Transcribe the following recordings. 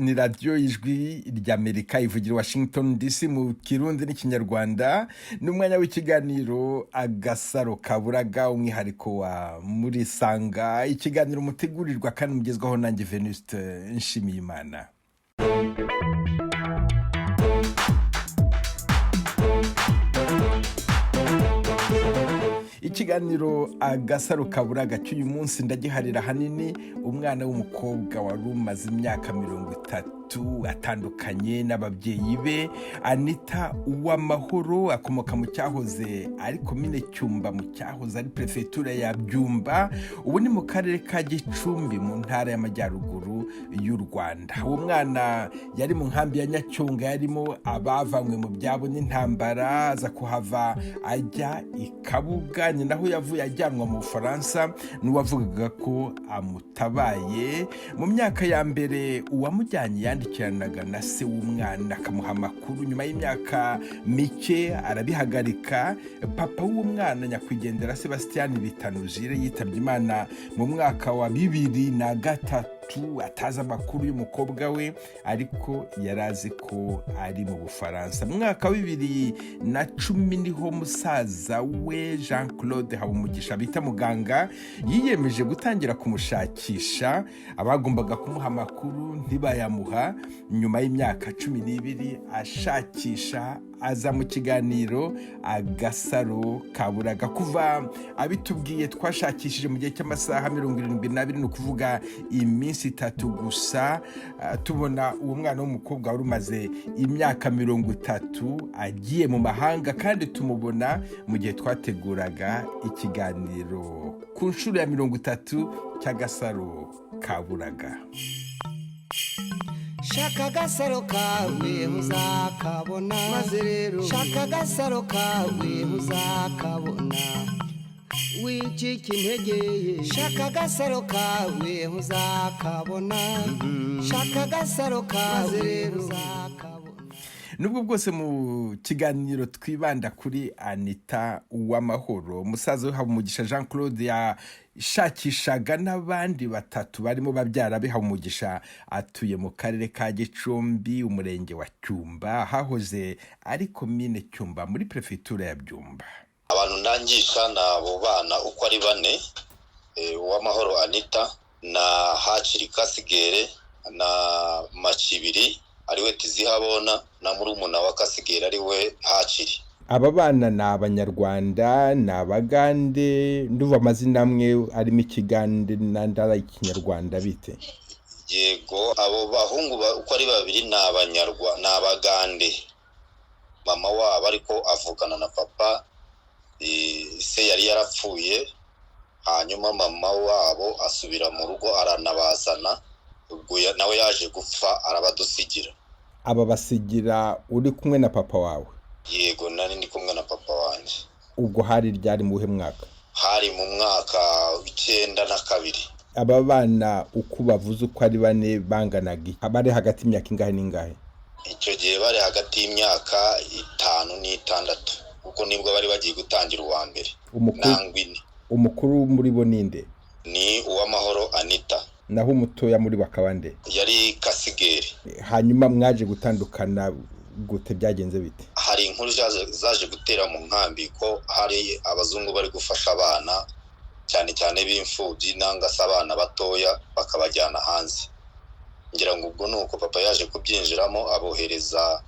Ni radiyo Ijwi ry'Amerika ivugira Washington DC mu Kirundi n'Ikinyarwanda. Ni umwanya w'ikiganiro Agasaro Kaburaga, umwihariko wa Murisanga, ikiganiro mutegurirwa kandi mugezwaho nanjye, Venuste Nshimiyimana. Ikiganiro Agasaro Kaburaga cy'uyu munsi ndagiharira ahanini umwana w'umukobwa wari umaze imyaka 30 atandukanye n'ababyeyi be. Anita Uwamahoro akomoka mu cyahoze ari Komine Cyumba, mu cyahoze ari Perefegitura ya Byumba, ubu ni mu karere ka Gicumbi mu Ntara y'Amajyaruguru y'u Rwanda. Uwo mwana yari mu nkambi ya Nyacyonga, yarimo abavanywe mu byabo n'intambara, aza kuhava ajya i Kabuga, ni naho yavuye ajyanwa mu Bufaransa n'uwavugaga ko amutabaye. Mu myaka ya mbere uwamujyanye yandikiranaga na se w'umwana akamuha amakuru, nyuma y'imyaka mike arabihagarika. Papa w'uwo mwana, nyakwigendera Sebastien Bitanujire, yitabye Imana mu mwaka wa 2003 atazi amakuru y'umukobwa we, ariko yari azi ko ari mu Bufaransa. Mu mwaka wa 2010 niho musaza we Jean Claude Habumugisha bita Muganga yiyemeje gutangira kumushakisha. Abagombaga kumuha amakuru ntibayamuha. Nyuma y'imyaka 12 ashakisha, aza mu kiganiro Agasaro Kaburaga. Kuva abitubwiye twashakishije mu gihe cy'amasaha 72, ni ukuvuga iminsi 3 gusa, tubona uwo mwana w'umukobwa wari umaze imyaka 30 agiye mu mahanga, kandi tumubona mu gihe twateguraga ikiganiro ku nshuro ya 30 cy'Agasaro Kaburaga. Shaka agasaro kawe muzakabona, maze rero shaka agasaro kawe muzakabona. Wicika intege, shaka agasaro kawe muzakabona, shaka agasaro kawe muzakabona. Nubwo bwose mu kiganiro twibanda kuri Anita Uwamahoro, musaza we Habumugisha Jean Claude yashakishaga n'abandi batatu barimo babyara be. Habumugisha atuye mu karere ka Gicumbi, umurenge wa Cyumba, hahoze ari Komine Cyumba muri Perefegitura ya Byumba. Abantu ndangisha ni abo bana uko ari bane: Uwamahoro Anita na Hakiri Kasigere na Makibiri ariwe Tizihabona na murumuna wa Kasigere ariwe Hakiri. Aba bana ni Abanyarwanda, ni Abagande? Ndumva amazina amwe arimo Ikigande n'andi ari Ikinyarwanda, bite? Yego, abo bahungu uko ari babiri ni Abanyarwa, ni Abagande. Mama wabo ariko avukana na papa, se yari yarapfuye, hanyuma mama wabo asubira mu rugo aranabazana, ubwo nawe yaje gupfa arabadusigira. Aba basigira uri kumwe na papa wawe? Yego, nari ndi kumwe na papa wanjye. Ubwo hari ryari, mu wuhe mwaka? Hari mu mwaka w'92. Aba bana uko bavuze uko ari bane banganaga iki? Bari hagati y'imyaka ingahe n'ingahe? Icyo gihe bari hagati y'imyaka 5 n'6, kuko nibwo bari bagiye gutangira uwa mbere nangwa 4. Umukuru muri bo ninde? Ni Uwamahoro Anita. Naho umutoya muri bo akaba nde? Yari Kasigeri. Hanyuma mwaje gutandukana gute, byagenze bite? Hari inkuru zaje gutera mu nkambi ko hari abazungu bari gufasha abana, cyane cyane b'imfubyi nanga se abana batoya, bakabajyana hanze. Ngira ngo ubwo ni uko papa yaje kubyinjiramo, abohereza,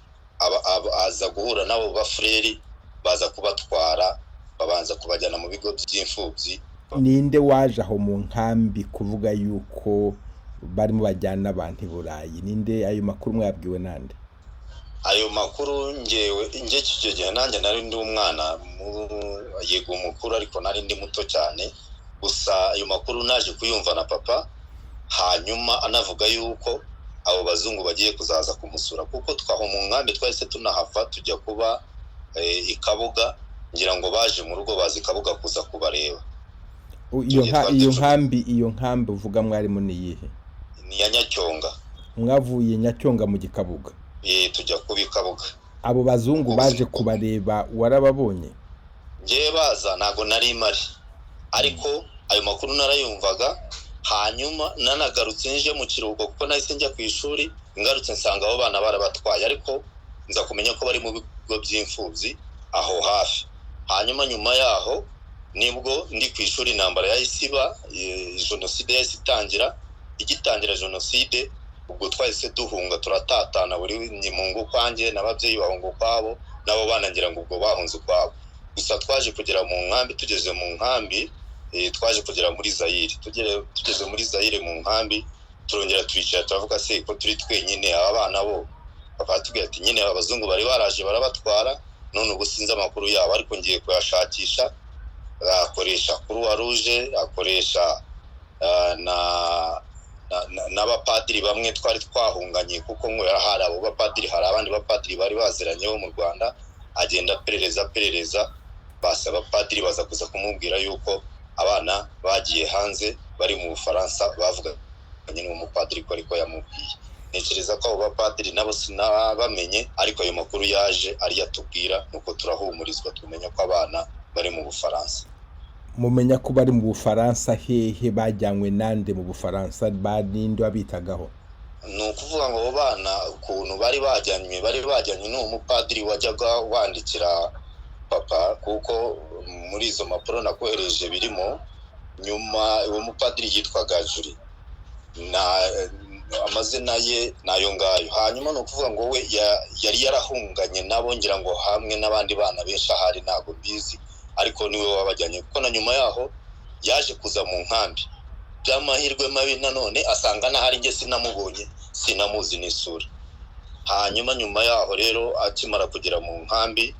aza guhura n'abo bafureri, baza kubatwara, babanza kubajyana mu bigo by'imfubyi. Ninde waje aho mu nkambi kuvuga yuko barimo bajyana abantu i Burayi? Ninde? Ayo makuru mwabwiwe nande? Ayo makuru ngewe nge icyo gihe nanjye nari ndi umwana, yego umukuru, ariko nari ndi muto cyane. Gusa ayo makuru naje kuyumva na papa, hanyuma anavuga yuko abo bazungu bagiye kuzaza kumusura, kuko twaho mu nkambi twahise tunahava tujya kuba i Kabuga. Ngira ngo baje mu rugo baza i Kabuga kuza kubareba. Iyo nkambi uvuga mwarimo ni iyihe? Ni iya Nyacyonga. Mwavuye Nyacyonga mu Gikabuga? Tujya kuba i Kabuga. Abo bazungu baje kubareba warababonye? Ngewe baza ntabwo nari mari, ariko ayo makuru narayumvaga. Hanyuma nanagarutse nje mu kiruhuko, kuko nahise njya ku ishuri, ngarutse nsanga abo bana barabatwaye, ariko nza kumenya ko bari mu bigo by'imfubyi aho hafi. Hanyuma nyuma yaho nibwo ndi ku ishuri intambara yahise iba, jenoside yahise itangira. Igitangira jenoside ubwo twahise duhunga, turatatana, buri mu ngo ukwanjye n'ababyeyi bahunga ukwabo, n'abo bana ngira ngo ubwo bahunze ukwabo. Gusa twaje kugera mu nkambi, tugeze mu nkambi, twaje kugera muri Zayire. Tugeze muri Zayire mu nkambi, turongera turicara, turavuga: "Se ko turi twenyine, aba bana bo?" Bakatubwira ati: "Nyine abazungu bari baraje barabatwara, none ubu sinzi amakuru yabo, ariko ngiye kuyashakisha." Akoresha Croix Rouge, akoresha n'abapadiri bamwe twari twahunganye, kuko ngo hari abo bapadiri, hari abandi bapadiri bari baziranye bo mu Rwanda. Agenda aperereza, aperereza, basa abapadiri baza kuza kumubwira yuko abana bagiye hanze, bari mu Bufaransa. Bavuganye n'uwo mupadiri ko ariko yamubwiye. Ntekereza ko abo bapadiri nabo sinabamenye, ariko ayo makuru yaje ariyo atubwira, nuko turahumurizwa, tumenya ko abana bari mu Bufaransa. Mumenya ko bari mu Bufaransa hehe? Bajyanywe nande mu Bufaransa? Ninde wabitagaho? Ni ukuvuga ngo abo bana ukuntu bari bajyanywe, bari bajyanywe n'uwo mupadiri wajyaga wandikira papa, kuko muri izo mpapuro nakohereje birimo. Nyuma uwo mupadiri yitwaga Juri, na amazina ye ni ayo ngayo. Hanyuma ni ukuvuga ngo we yari yarahunganye nabo, ngira ngo hamwe n'abandi bana benshi ahari, ntabwo mbizi, ariko niwe wabajyanye, kuko na nyuma yaho yaje kuza mu nkambi, by'amahirwe mabi nanone asanga n'ahari, njye sinamubonye, sinamuzi n'isura. Hanyuma nyuma yaho rero, akimara kugera mu nkambi,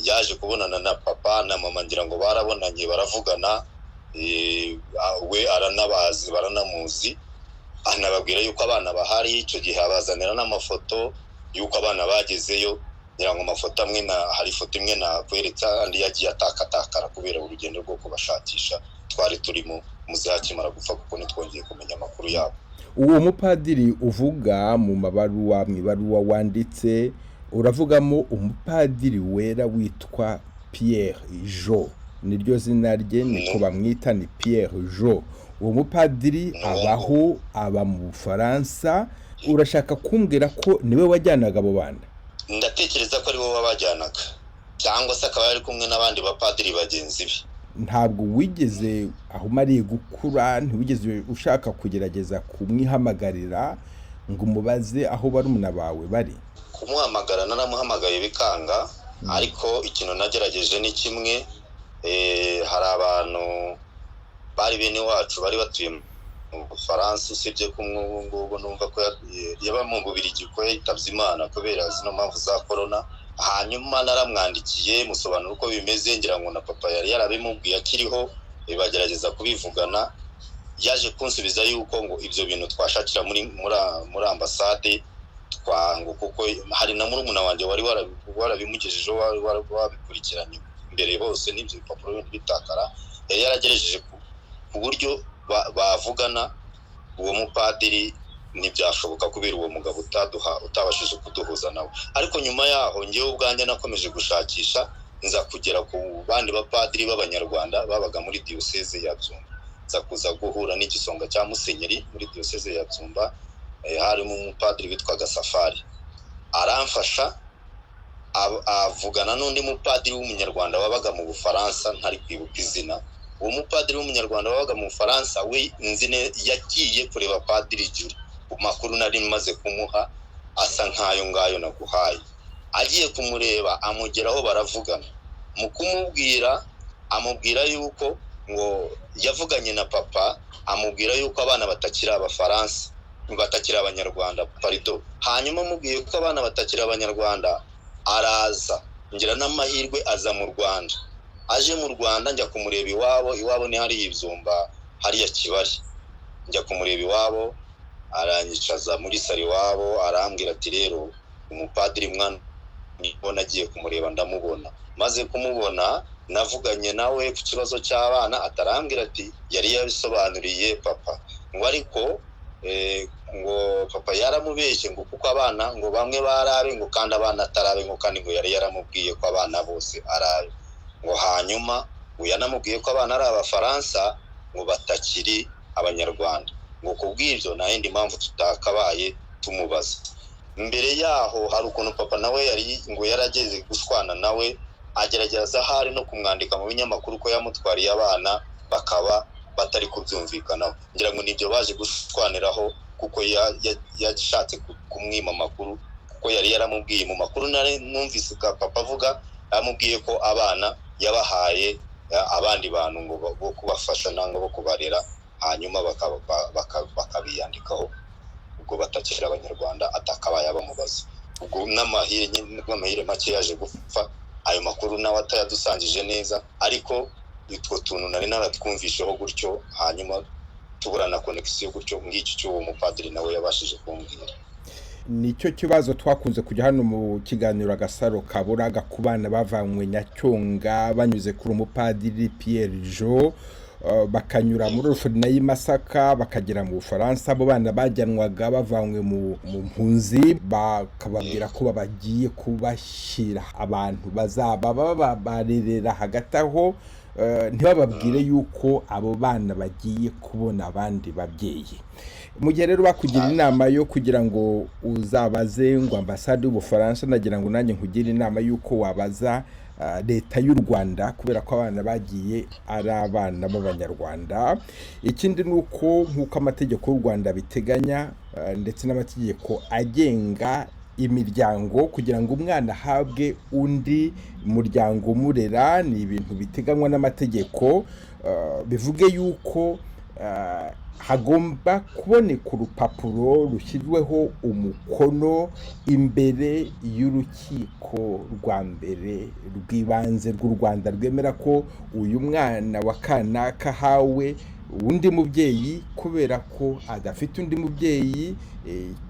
yaje kubonana na papa na mama, ngira ngo barabonanye, baravugana, we aranabazi, baranamuzi, anababwira yuko abana bahari. Icyo gihe abazanira n'amafoto y'uko abana bagezeyo. Ngira ngo amafoto amwe na hari ifoto imwe nakweretse, andi yagiye atakatakara kubera urugendo rwo kubashakisha twari turimo muzehe akimara gupfa, kuko ntitwongeye kumenya amakuru yabo. Uwo mupadiri uvuga mu mabaruwa, mu ibaruwa wanditse, uravugamo umupadiri wera witwa Pierre Jo, niryo zina rye, niko bamwita, ni Pierre Jo. Uwo mupadiri abaho, aba mu Bufaransa. Urashaka kumbwira ko niwe wajyanaga abo bana? Ndatekereza ko ari bo wabajyanaga, cyangwa se akaba yari kumwe n'abandi bapadiri bagenzi be. Ntabwo wigeze, aho umariye gukura, ntiwigeze ushaka kugerageza kumwihamagarira ngo umubaze aho barumuna bawe bari? Kumuhamagara naramuhamagaye bikanga, ariko ikintu nagerageje ni kimwe. Hari abantu bari bene wacu bari batuye mu Bufaransa, usibye ko ubu ngubu numva ko yaba mu Bubiligi, ko yitabye Imana kubera zino mpamvu za korona. Hanyuma naramwandikiye, musobanura uko bimeze, ngira ngo na papa yari yarabimubwiye akiriho, bagerageza kubivugana. Yaje kunsubiza yuko ngo ibyo bintu twashakira muri ambasade twango, kuko hari na murumuna wanjye wari warabimugejejeho, wari wabikurikiranye mbere hose n'ibyo bipapuro bindi bitakara, yari yaragerageje ku buryo bavugana uwo mupadiri, ntibyashoboka kubera uwo mugabo utaduha, utabashije kuduhuza nawe. Ariko nyuma yaho ngewe ubwanjye nakomeje gushakisha, nza kugera ku bandi bapadiri b'Abanyarwanda babaga muri Diyoseze ya Byumba, nza kuza guhura n'igisonga cya musenyeri muri Diyoseze ya Byumba. Harimo umupadiri witwaga Safari, aramfasha, avugana n'undi mupadiri w'Umunyarwanda wabaga mu Bufaransa, ntari kwibuka izina. Uwo mupadiri w'Umunyarwanda wabaga mu Bufaransa we nzi yagiye kureba Padiri Juri, ku makuru nari maze kumuha asa nk'ayo ngayo naguhaye. Agiye kumureba, amugeraho, baravugana. Mu kumubwira, amubwira yuko ngo yavuganye na papa, amubwira yuko abana batakiri Abafaransa, batakiri Abanyarwanda, pardon. Hanyuma amubwiye ko abana batakiri Abanyarwanda, araza, ngira n'amahirwe aza mu Rwanda. Aje mu Rwanda njya kumureba iwabo. Iwabo ni hariya Ibyumba, hariya Kibari. Njya kumureba iwabo, aranyicaza muri saro iwabo, arambwira ati: "Rero umupadiri mwana nibona agiye kumureba, ndamubona. Maze kumubona navuganye nawe ku kibazo cy'abana." Atarambwira ati yari yabisobanuriye papa, ngo ariko ngo papa yaramubeshye, ngo kuko abana ngo bamwe barabe, ngo kandi abana atarabe, ngo kandi ngo yari yaramubwiye ko abana bose arabe. Ngo hanyuma ngo yanamubwiye ko abana ari Abafaransa, ngo batakiri Abanyarwanda. Ngo kubw'ibyo nta yindi mpamvu tutakabaye tumubaza. Mbere yaho hari ukuntu papa nawe yari ngo yarageze gushwana nawe, agerageza ahari no kumwandika mu binyamakuru ko yamutwariye abana, bakaba batari kubyumvikanaho. Ngira ngo nibyo baje gushwaniraho, kuko yashatse kumwima amakuru, kuko yari yaramubwiye mu makuru nari numvise ka papa avuga, yamubwiye ko abana yabahaye abandi bantu ngo bo kubafasha nangwa bo kubarera, hanyuma bakabiyandikaho ubwo batakiri Abanyarwanda, atakabaye abamubaza. Ubwo n'amahire make yaje gupfa ayo makuru nawe atayadusangije neza, ariko utwo tuntu nari naratwumvisheho gutyo, hanyuma tubura na connexion gutyo. Ngiki cy'uwo mupadiri nawe yabashije kumbwira. Nicyo kibazo twakunze kujya hano mu kiganiro Agasaro Kaburaga ku bana bavanywe Nyacyonga banyuze kuri umupadiri Pierre Jo, bakanyura muri orphelinat y'i Masaka, bakagera mu Bufaransa. Abo bana bajyanwaga bavanywe mu mpunzi, bakababwira ko bagiye kubashyira abantu bazaba babarerera hagati aho, ntibababwire yuko abo bana bagiye kubona abandi babyeyi. Mu gihe rero bakugira inama yo kugira ngo uzabaze ngo ambasade y'Ubufaransa, nagira ngo nanjye nkugire inama y'uko wabaza Leta y'u Rwanda, kubera ko abana bagiye ari abana b'Abanyarwanda. Ikindi ni uko nk'uko amategeko y'u Rwanda biteganya, ndetse n'amategeko agenga imiryango, kugira ngo umwana ahabwe undi muryango umurera ni ibintu biteganywa n'amategeko. Bivuge yuko hagomba kuboneka urupapuro rushyizweho umukono imbere y'urukiko rwa mbere rw'ibanze rw'u Rwanda, rwemera ko uyu mwana wa kanaka ahawe undi mubyeyi kubera ko adafite undi mubyeyi,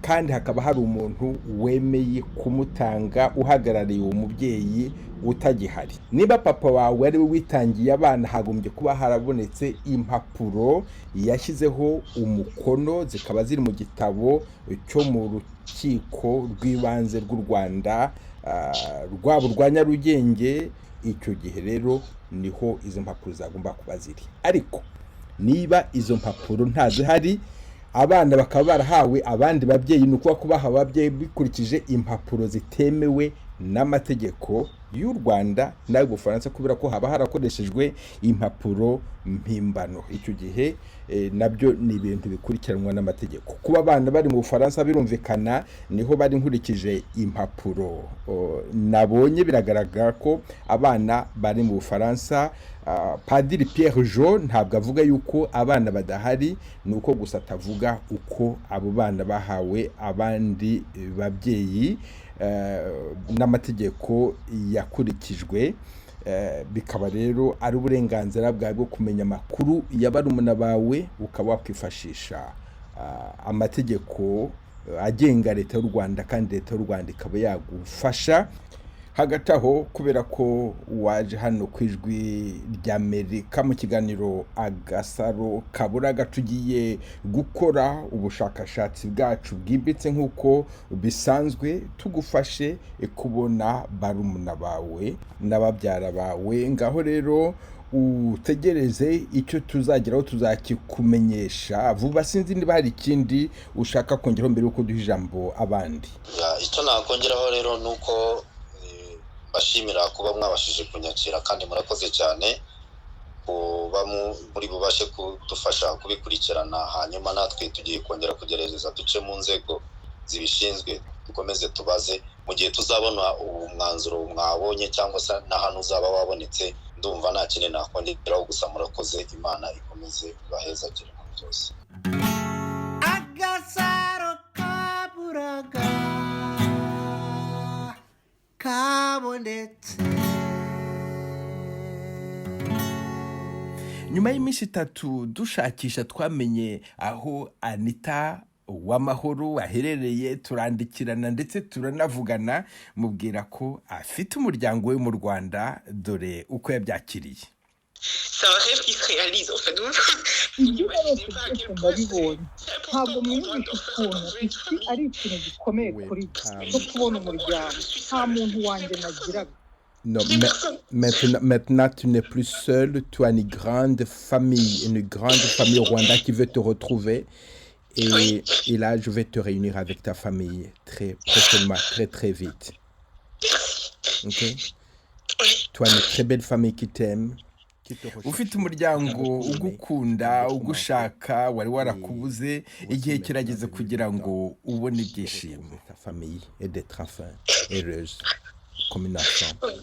kandi hakaba hari umuntu wemeye kumutanga uhagarariye uwo mubyeyi utagihari. Niba papa wawe ari we witangiye abana, hagombye kuba harabonetse impapuro yashyizeho umukono, zikaba ziri mu gitabo cyo mu rukiko rw'ibanze rw'u Rwanda, rwaba urwa Nyarugenge. Icyo gihe rero niho izo mpapuro zagomba kuba ziri. Ariko niba izo mpapuro ntazihari, abana bakaba barahawe abandi babyeyi, ni ukuvuga ko bahawe ababyeyi bikurikije impapuro zitemewe n'amategeko y'u Rwanda n'ay'Ubufaransa, kubera ko haba harakoreshejwe impapuro mpimbano. Icyo gihe nabyo ni ibintu bikurikiranwa n'amategeko. Kuba abana bari mu Bufaransa birumvikana, niho bari. Nkurikije impapuro nabonye, biragaragara ko abana bari mu Bufaransa. Padiri Pierre Jo ntabwo avuga yuko abana badahari, ni uko gusa atavuga uko abo bana bahawe abandi babyeyi n'amategeko yakurikijwe. Bikaba rero ari uburenganzira bwawe bwo kumenya amakuru ya barumuna bawe, ukaba wakwifashisha amategeko agenga Leta y'u Rwanda, kandi Leta y'u Rwanda ikaba yagufasha. Hagati aho, kubera ko waje hano ku Ijwi ry'Amerika mu kiganiro Agasaro Kaburaga, tugiye gukora ubushakashatsi bwacu bwimbitse nk'uko bisanzwe, tugufashe kubona barumuna bawe n'ababyara bawe. Ngaho rero utegereze, icyo tuzageraho tuzakikumenyesha vuba. Sinzi niba hari ikindi ushaka kongeraho mbere y'uko duha ijambo abandi. Icyo nakongeraho rero ni uko bashimira kuba mwabashije kunyakira, kandi murakoze cyane kuba muri bubashe kudufasha kubikurikirana. Hanyuma natwe tugiye kongera kugerageza duce mu nzego zibishinzwe, dukomeze tubaze. Mu gihe tuzabona umwanzuro mwabonye cyangwa se n'ahantu uzaba wabonetse, ndumva nta kindi nakongeraho, gusa murakoze. Imana ikomeze ibahezagire muri byose. Agasaro Kaburaga kabonetse. Nyuma y'iminsi 3 dushakisha, twamenye aho Anita Uwamahoro aherereye, turandikirana ndetse turanavugana, mubwira ko afite umuryango we mu Rwanda. Dore uko yabyakiriye. C'est un rêve qui se réalise en fait. Ibyo byose byose ndabibonye. Ntabwo mwiyumvisha ukuntu iki ari ikintu gikomeye kuri jye cyo kubona umuryango. Nta muntu wanjye nagiraga. Non, J'ai mais personne. Maintenant, maintenant, tu n'es plus seule. Tu as une grande famille au Rwanda qui veut te retrouver. Et, Oui. et là, je vais te réunir avec ta famille très prochainement, très très vite. Ok. Oui. Tu as une très belle famille qui t'aime. Ufite umuryango ugukunda, ugushaka, wari warakubuze. Igihe kirageze kugira ngo ubone ibyishimo, ta famille, et d'être enfin heureuse comme une enfant. Oui.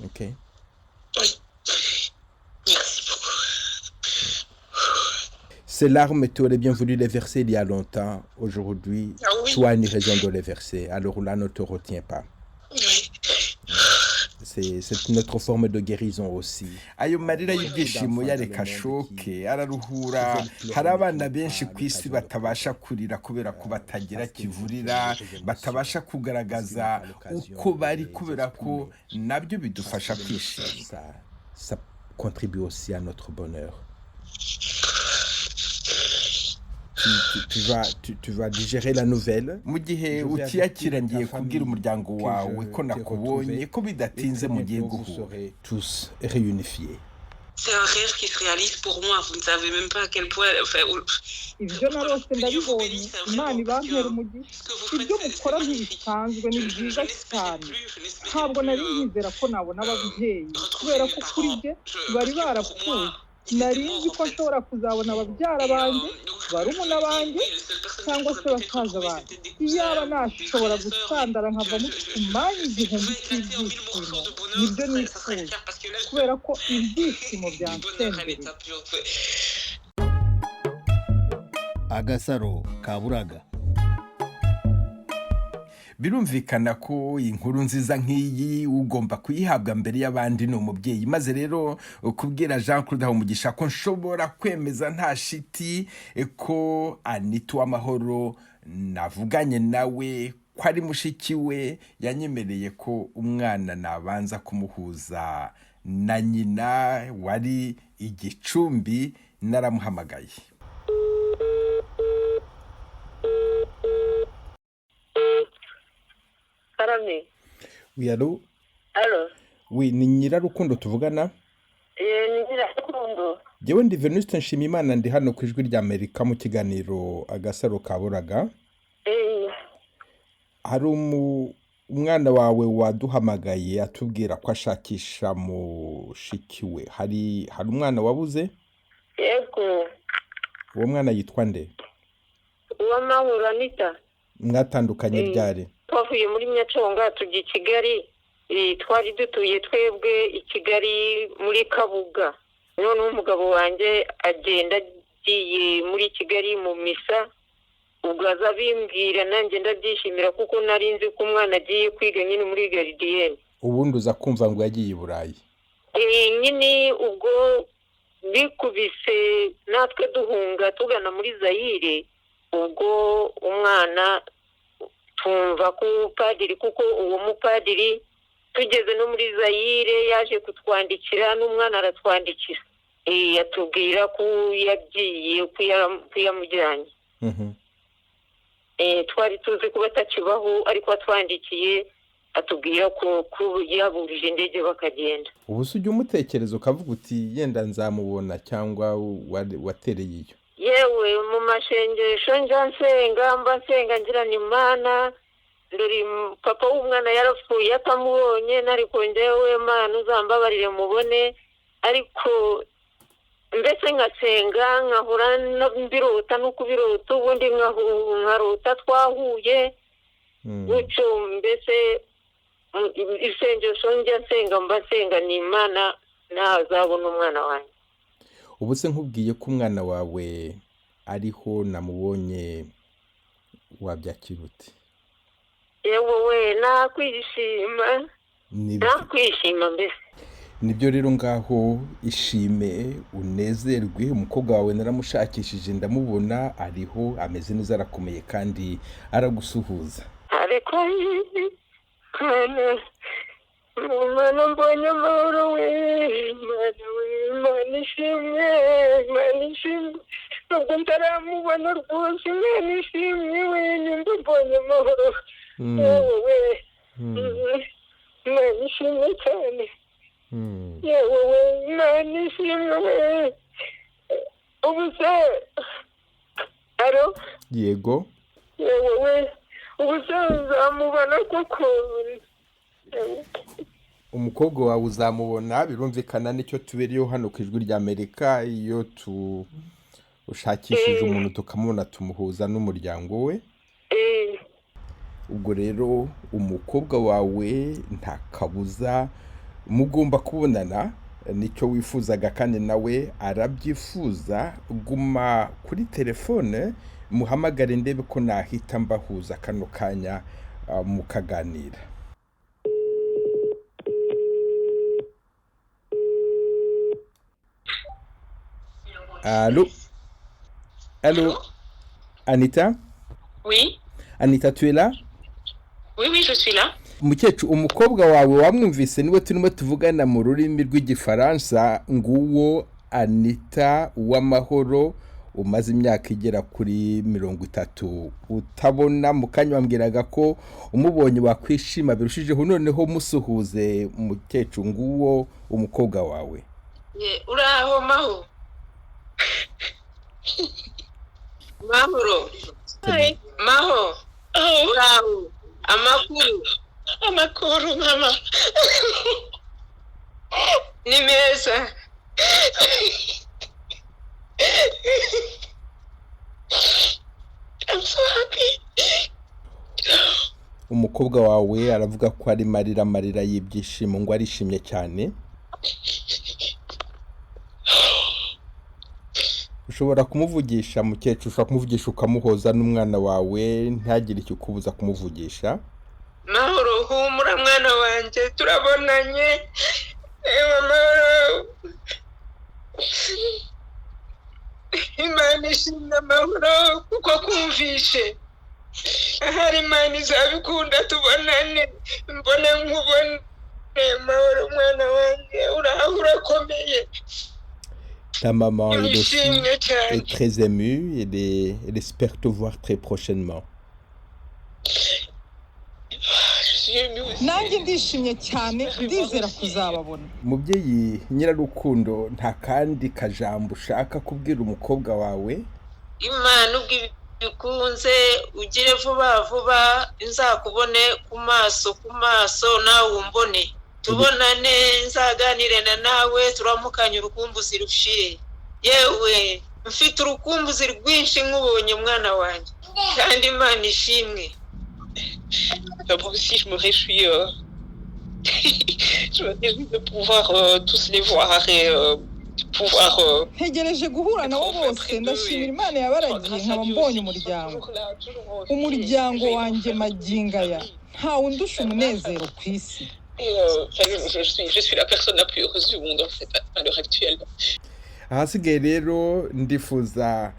Ok. Oui. Merci beaucoup. Ces larmes, tu aurais bien voulu les verser il y a longtemps. Aujourd'hui, Ah oui. tu as une raison de les verser. Alors là, ne te retiens pas. Oui. C'est notre forme de guérison aussi. Ayo marira y'ibyishimo yareka ashoke, araruhura. Hari abana benshi ku isi batabasha kurira kubera ko batagira kivurira, batabasha kugaragaza uko bari, kubera ko nabyo bidufasha kwishima. Ça contribue aussi à notre bonheur. Tu vas digérer la nouvelle. Mu gihe ukiyakira, ngiye kubwira umuryango wawe ko nakubonye, ko bidatinze mugiye guhura, tous réunifiés. C'est un rêve qui se réalise pour moi. Vous ne savez même pas à quel point. Enfin, Ibyo narose ndabibonye, Imana ibampera umugisha. Ibyo mukora ntibisanzwe, ni byiza cyane. Ntabwo nari nkizera ko nabona ababyeyi, kubera ko kuri jye bari barapfuye. Nari nzi ko nshobora kuzabona ababyara banjye, barumuna banjye cyangwa se basaza banjye. Iyaba nashobora gusandara nkavamo utumanyu igihumbi cy'ibyishimo, nibyo nifuza, kubera ko ibyishimo byansendereye. Agasaro Kaburaga. Birumvikana ko inkuru nziza nk'iyi ugomba kuyihabwa mbere y'abandi ni umubyeyi. Maze rero kubwira Jean Claude Habumugisha ko nshobora kwemeza nta shiti ko Anita Uwamahoro navuganye nawe ko ari mushiki we, yanyemereye ko umwana nabanza kumuhuza na nyina wari igicumbi. Naramuhamagaye. Karame. Oui, allô? Allô? Oui, ni Nyirarukundo tuvugana? Ni Nyirarukundo. Njyewe ndi Venuste Nshimiyimana, ndi hano ku Ijwi ry'Amerika mu kiganiro Agasaro Kaburaga. Hari umwana wawe waduhamagaye atubwira ko ashakisha mushiki we. Hari umwana wabuze? Yego. Uwo mwana yitwa nde? Uwamahoro Anita. Mwatandukanye ryari? Twavuye muri Nyacyonga tujya i Kigali. Twari dutuye twebwe i Kigali muri Kabuga. Noneho umugabo wanjye agenda agiye muri Kigali mu misa, ubwo aza abimbwira, nanjye ndabyishimira kuko nari nzi ko umwana agiye kwiga nyine muri gardienne. Ubundi uza kumva ngo yagiye i Burayi? Nyine ubwo bikubise natwe duhunga tugana muri Zayire, ubwo umwana tumva ko padiri, kuko uwo mupadiri tugeze no muri Zayire yaje kutwandikira, n'umwana aratwandikira, yatubwira ko yagiye, ko yamujyanye. Twari tuzi ko batakibaho, ariko atwandikiye atubwira ko yaburije indege bakagenda. Ubu se ujya umutekereza ukavuga uti yenda nzamubona, cyangwa watereye iyo? Yewe, mu mashengesho njya nsenga, mba nsenga ngira ni Mana, dore papa w'umwana yarapfuye atamubonye, ariko njyewe Mana uzambabarire mubone. Ariko mbese nkasenga nkahora mbirota no kubirota, ubundi nkarota twahuye gutyo. Mbese isengesho njya nsenga, mba nsenga ni Imana ntazabona umwana wanjye. Ubu se nkubwiye ko umwana wawe ariho, namubonye, wabyakira ute? Yewe we, nakwishima, nakwishima mbese. Nibyo rero, ngaho ishime unezerwe. Umukobwa wawe naramushakishije ndamubona, ariho, ameze neza, arakomeye kandi aragusuhuza. Ariko Mana, mbonye amahoro we! Mana we, Mana ishimwe, Mana ishimwe! Nubwo ntaramubona rwose, Imana ishimwe we, nimba mbonye amahoro, yewe we! Imana ishimwe cyane. Yewe we, Imana ishimwe we. Ubu se, alo? Yego. Yewe we, ubu se nzamubona koko? Umukobwa wawe uzamubona, birumvikana, nicyo tubereyeho hano ku Ijwi ry'Amerika. Iyo tushakishije umuntu tukamubona, tumuhuza n'umuryango we. Ubwo rero umukobwa wawe nta kabuza mugomba kubonana, nicyo wifuzaga kandi nawe arabyifuza. Guma kuri telefone, muhamagare ndebe ko nahita mbahuza kano kanya, mukaganira. Allô? Allô? Anita? Oui. Anita, tu es là? Oui, je suis là. Mukecuru, umukobwa wawe wamwumvise, niwe turimo tuvugana mu rurimi rw'Igifaransa. Nguwo Anita Uwamahoro umaze imyaka igera kuri 30 utabona. Mu kanya wambwiraga ko umubonye wakwishima birushijeho. Noneho musuhuze, mukecuru, nguwo umukobwa wawe. Ye, uraho Maho? Mahoro? Maho, uraho? Amakuru? Amakuru, mama. Ni meza. I'm so happy. Umukobwa wawe aravuga ko ari marira, amarira y'ibyishimo, ngo arishimye cyane. Ushobora kumuvugisha, mukecuru, ushobora kumuvugisha ukamuhoza n'umwana wawe, ntagire icyo ukubuza kumuvugisha. Mahoro, humura mwana wanjye, turabonanye. Ewe Mahoro, Imana ishimwe amahoro kuko kumvishe. Ahari Imana izabikunda tubonane, mbone nkubone. Mahoro mwana wanjye, uraho, urakomeye? Ta maman, elle aussi, Nishimye cyane. est très émue, elle espère te voir très prochainement. Je suis émue aussi. Nanjye ndishimye cyane, ndizera kuzababona. Mubyeyi Nyirarukundo, nta kandi kajambo ushaka kubwira umukobwa wawe? Imana ubwo bikunze ugire vuba vuba, nzakubone ku maso ku maso, nawe umbone, tubonane, nzaganire na nawe, turamukanye, urukumbuzi rushire. Yewe, mfite urukumbuzi rwinshi nkubonye mwana wanjye, kandi Imana ishimwe. Enfin, moi aussi, je me réjouis. Je me réjouis de pouvoir tous les voir et de pouvoir Ntegereje guhura nabo bose. Ndashimira Imana yabaragiye nkaba mbonye umuryango, umuryango wanjye. Magingo aya ntawe undusha umunezero ku isi. Et enfin, je suis la personne la plus heureuse du monde en fait à l'heure actuelle. Ahasigaye rero ndifuza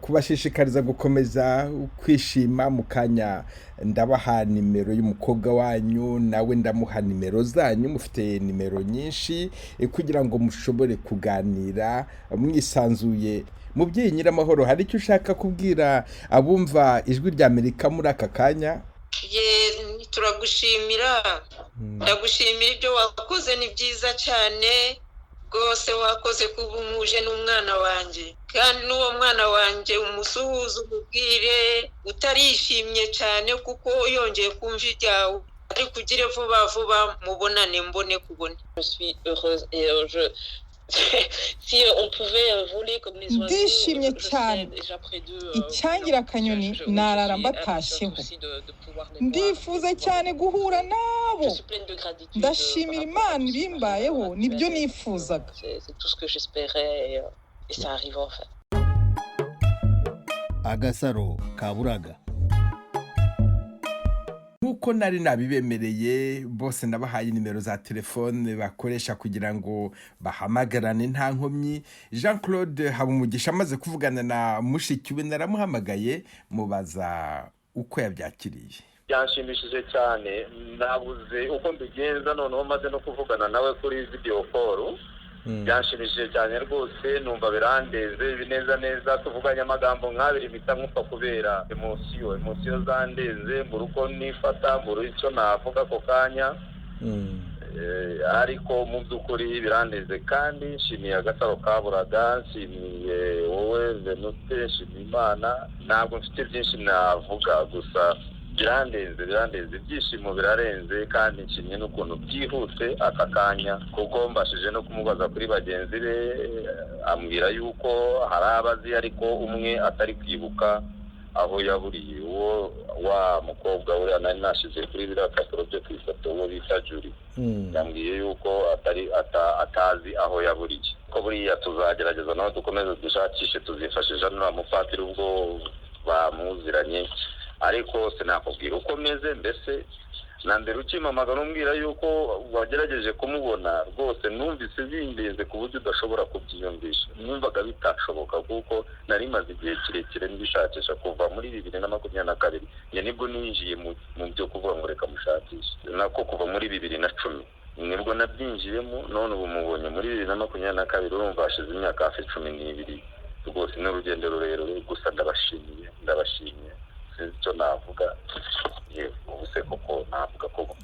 kubashishikariza gukomeza kwishima. Mu kanya ndabaha nimero y'umukobwa wanyu, nawe ndamuha nimero zanyu, mufite nimero nyinshi, kugira ngo mushobore kuganira mwisanzuye. Mubyeyi Nyiramahoro, hari icyo ushaka kubwira abumva Ijwi ry'Amerika muri aka kanya? Ye, turagushimira, ndagushimira ibyo wakoze, ni byiza cyane rwose. Wakoze kuba umuje n'umwana wanjye, kandi n'uwo mwana wanjye umusuhuze, umubwire utarishimye cyane kuko yongeye kumva ibyawe, ariko ugire vuba vuba mubonane, mbone kubone. Je suis heureuse et je si on pouvait voler comme les oiseaux, Ndishimye je cyane. serais déjà près d'eux. Icyangira akanyoni narara mbatashyeho. Ndifuza cyane guhura nabo. Je suis pleine de gratitude. Ndashimira Imana ibimbayeho, nibyo nifuzaga. C'est tout ce que j'espérais et ça arrive enfin. Agasaro Kaburaga. Nk'uko nari nabibemereye, bose nabahaye nimero za telefone bakoresha kugira ngo bahamagarane nta nkomyi. Jean Claude Habumugisha amaze kuvugana na mushiki we, naramuhamagaye mubaza uko yabyakiriye. Byanshimishije cyane, nabuze uko mbigenza. Noneho maze no kuvugana nawe kuri video call, byanshimishije cyane rwose, numva birandeze neza neza. Tuvuganye amagambo nk'abiri mpita nkupa kubera émotion, émotion zandenze, mbura uko nifata, mbura icyo navuga ako kanya. Ariko mu by'ukuri biraneze, kandi nshimiye Agasaro Kaburaga, nshimiye wowe Venuste, nshimiye Imana. Ntabwo mfite byinshi navuga, gusa birandenze, birandenze, ibyishimo birarenze. Kandi nshimye n'ukuntu byihuse aka kanya, kuko mbashije no kumubaza kuri bagenzi be, ambwira yuko hari abazi ariko umwe atari kwibuka aho yaburiye. Uwo wa mukobwa uriya nari nashize kuri biriya papuro byo ku ifoto, uwo bita Juri, yambwiye yuko atari atazi aho yaburiye, ko buriya tuzagerageza nawe dukomeze dushakishe, tuzifashisha n'uriya mupadiri ubwo bamuziranye. Ariko sinakubwira uko meze. Mbese na mbere ukimpamagara umbwira yuko wagerageje kumubona, rwose numvise bindenze ku buryo udashobora kubyiyumvisha. Numvaga bitashoboka, kuko nari maze igihe kirekire mbishakisha, kuva muri 2022. Njye nibwo ninjiye mu byo kuvuga ngo reka mushakishe, nako kuva muri 2010 nibwo nabyinjiyemo. None ubu mubonye muri 2022, urumva hashize imyaka hafi 12. Rwose ni urugendo rurerure. Gusa ndabashimiye, ndabashimiye, sinzi icyo navuga. Ubu se koko navuga ko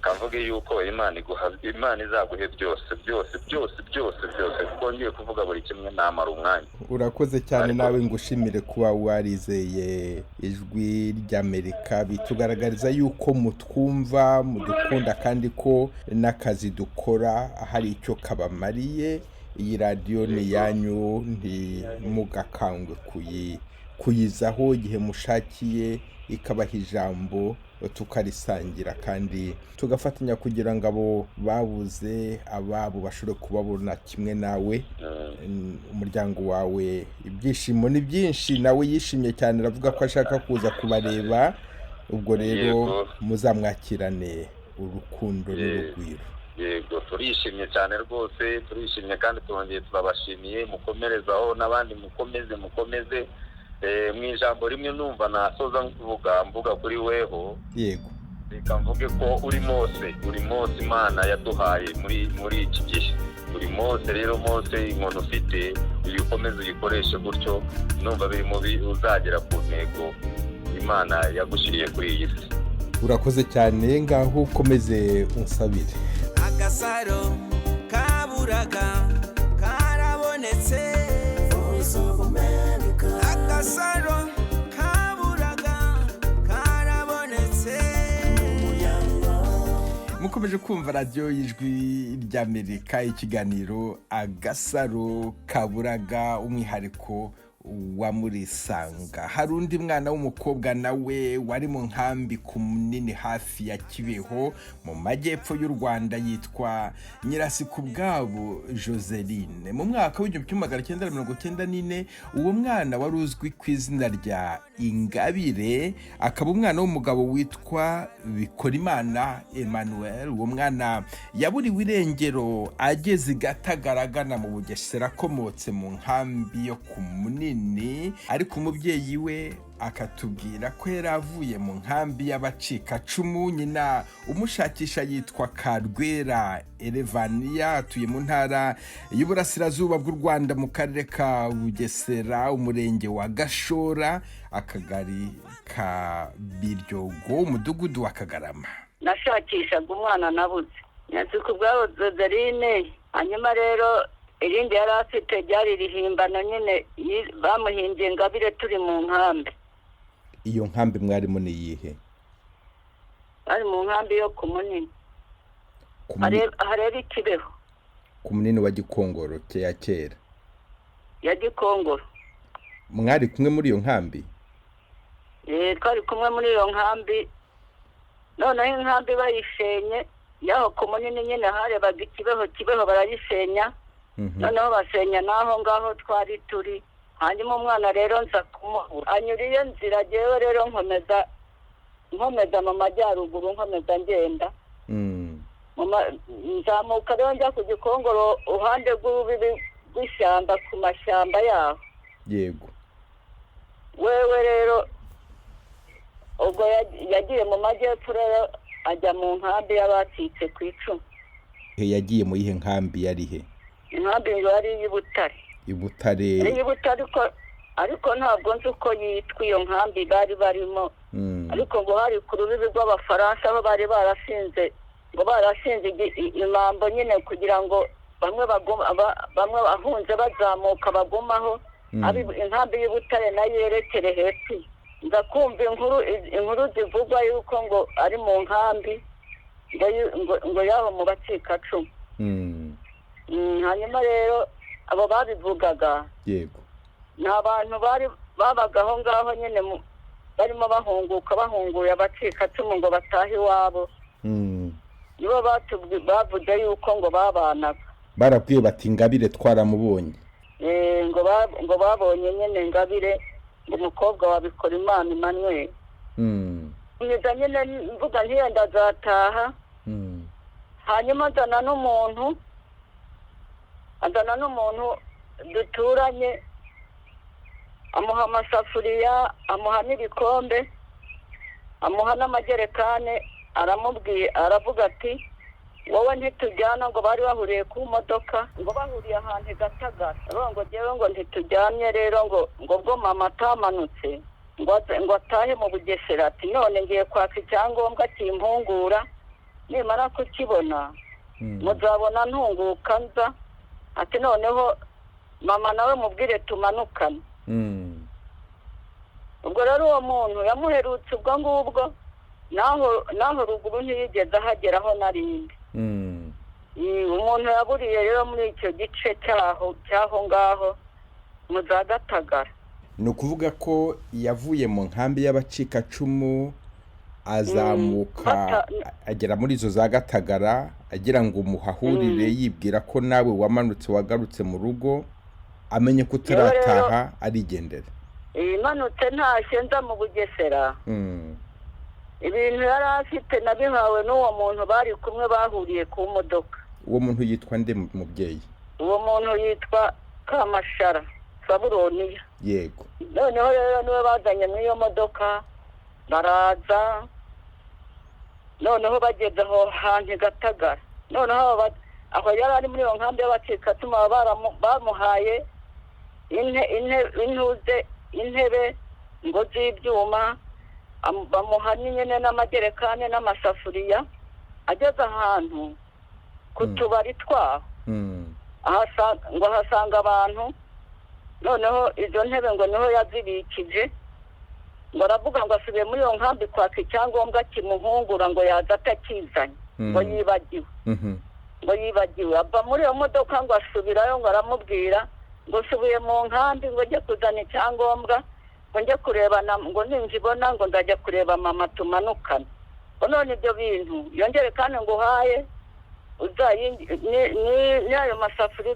kavuge yuko Imana iguha, Imana izaguhe byose, byose, byose, byose, byose, kuko ngiye kuvuga buri kimwe namara umwanya. Urakoze cyane. Nawe ngushimire kuba warizeye Ijwi ry'Amerika, bitugaragariza yuko mutwumva, mudukunda, kandi ko n'akazi dukora hari icyo kabamariye. Iyi radiyo ni iyanyu, ntimugakangwe kuyizaho igihe mushakiye, ikabaha ijambo tukarisangira kandi tugafatanya kugira ngo abo babuze ababo bashobore kubabona kimwe nawe. Umuryango wawe ibyishimo ni byinshi, nawe yishimye cyane, aravuga ko ashaka kuza kubareba. Ubwo rero muzamwakirane urukundo n'urugwiro. Yego, turishimye cyane rwose, turishimye kandi turongeye turabashimiye. Mukomerezaho n'abandi, mukomeze, mukomeze. Mu ijambo rimwe numva nasoza mvuga kuri weho. Yego. Reka mvuge ko uri Mose, uri Mose Imana yaduhaye muri iki gihe. Uri Mose rero, Mose inkoni ufite uyikomeze, uyikoreshe gutyo, numva biri mubi uzagera ku ntego Imana yagushyiriye kuri iyi si. Urakoze cyane, ngaho ukomeze unsabire. Agasaro Kaburaga karabonetse. Agasaro Kaburaga karabonetse. Mukomeje kumva radiyo y'Ijwi ry'Amerika, ikiganiro Agasaro Kaburaga, umwihariko wa Murisanga. Hari undi mwana w'umukobwa nawe wari mu nkambi ku Munini hafi ya Kibeho mu majyepfo y'u Rwanda, yitwa Nyirasikubwabo Joseline. Mu mwaka w'1994, uwo mwana wari uzwi ku izina rya Ingabire, akaba umwana w'umugabo witwa Bikorimana Emmanuel. Uwo mwana yaburiwe irengero ageze i Gatagaragana mu Bugesera, akomotse mu nkambi yo ku Munini, ariko umubyeyi we akatubwira ko yari avuye mu nkambi y'abacikacumu. Nyina umushakisha yitwa Karwera Erevaniya, atuye mu Ntara y'Uburasirazuba bw'u Rwanda, mu Karere ka Bugesera, Umurenge wa Gashora, Akagari ka Biryogo, Umudugudu wa Kagarama. Nashakishaga umwana nabuze, Nyazikubwabo Joseline. Hanyuma rero irindi yari afite ryari rihimbano nyine, bamuhimbye Ingabire turi mu nkambi. Iyo nkambi mwarimo ni iyihe? Bari mu nkambi yo ku Munini, hareba Ikibeho. Ku Munini wa Gikongoro ya kera? Ya Gikongoro. Mwari kumwe muri iyo nkambi? Twari kumwe muri iyo nkambi. Noneho inkambi bayishenye yaho ku Munini nyine, harebaga Ikibeho, Kibeho barayisenya. Noneho basenya n'aho ngaho twari turi. Hanyuma umwana rero nza kumubura, anyura iyo nzira. Ngewe rero nkomeza mu majyaruguru, nkomeza ngenda, nzamuka rero njya ku Gikongoro, uruhande rw'urubibi rw'ishyamba, ku mashyamba yaho. Yego. Wewe rero ubwo yagiye mu majyepfo rero, ajya mu nkambi y'abacitse ku icumu. Yagiye mu yihe nkambi? Yari he? Inkambi ngo yari iy'i Butare. I Butare. Iy'i Butare, ariko ntabwo nzi uko yitwa iyo nkambi bari barimo, ariko ngo hari ku rubibi rw'Abafaransa, aho bari barashinze. Ngo barashinze imambo nyine kugira ngo bamwe bamwe bahunze bazamuka bagumaho, inkambi y'Ibutare nayo yerekere hepfo. Ndakumva inkuru zivugwa yuko ngo ari mu nkambi ngo yaba mu bacikacumu. Hanyuma rero abo babivugaga, yego, ni abantu bari babaga aho ngaho nyine barimo bahunguka, bahunguye abacikacumu ngo batahe iwabo. Nibo bavuze yuko ngo babanaga. Barabwiye bati Ingabire twaramubonye. Ngo babonye nyine Ingabire, ngo umukobwa wa Bikorimana Emmanuel. Nyiza nyine mvuga ntiyenda azataha. Hanyuma azana n'umuntu duturanye, amuha amasafuriya, amuha n'ibikombe, amuha n'amagerekane, aramubwiye aravuga ati wowe ntitujyana. Ngo bari bahuriye ku modoka, ngo bahuriye ahantu i Gatagara. Ngo ngewe ngo ntitujyanye rero, ngo bwo mama atamanutse ngo atahe mu Bugesera. Ati none ngiye kwaka icyangombwa kimpungura, nimara kukibona muzabona ntunguka nza. Ati noneho mama nawe mubwire tumanukane. Ubwo rero uwo muntu yamuherutse ubwo ngubwo, naho ruguru ntiyigeze ahageraho narindi. Umuntu yaburiye rero muri icyo gice cy'aho ngaho mu za Gatagara. Ni ukuvuga ko yavuye mu nkambi y'abacikacumu azamuka agera muri izo za Gatagara, agira ngo umuhahurire, yibwira ko nawe wamanutse wagarutse mu rugo, amenye ko utarataha arigendera. Imanutse ntashye nza mu Bugesera. Ibintu yari afite nabihawe n'uwo muntu bari kumwe bahuriye ku modoka. Uwo muntu yitwa nde mubyeyi? Uwo muntu yitwa Kamashara Saburoniya. Yego. Noneho rero niwe bazanye muri iyo modoka, baraza. Noneho bageze aho hantu Gatagara, noneho aho yari ari muri iyo nkambi y'abacikacumu, bamuhaye intebe ngo z'ibyuma, bamuha nyine n'amagerekane n'amasafuriya. Ageze ahantu ku tubari twaho ngo ahasanga abantu. Noneho izo ntebe ngo niho yazibikije, ngo aravuga ngo asubiye muri iyo nkambi kwaka icyangombwa kimuhungura, ngo yaza atakizanye, ngo yibagiwe, ngo yibagiwe. Ava muri iyo modoka ngo asubirayo, ngo aramubwira ngo usubiye mu nkambi ngo njye kuzana icyangombwa, ngo njye kureba ngo ninjibona ngo ndajya kureba mama tumanukane. Ngo none ibyo bintu yongere kandi ngo uhaye n'ayo masafuriya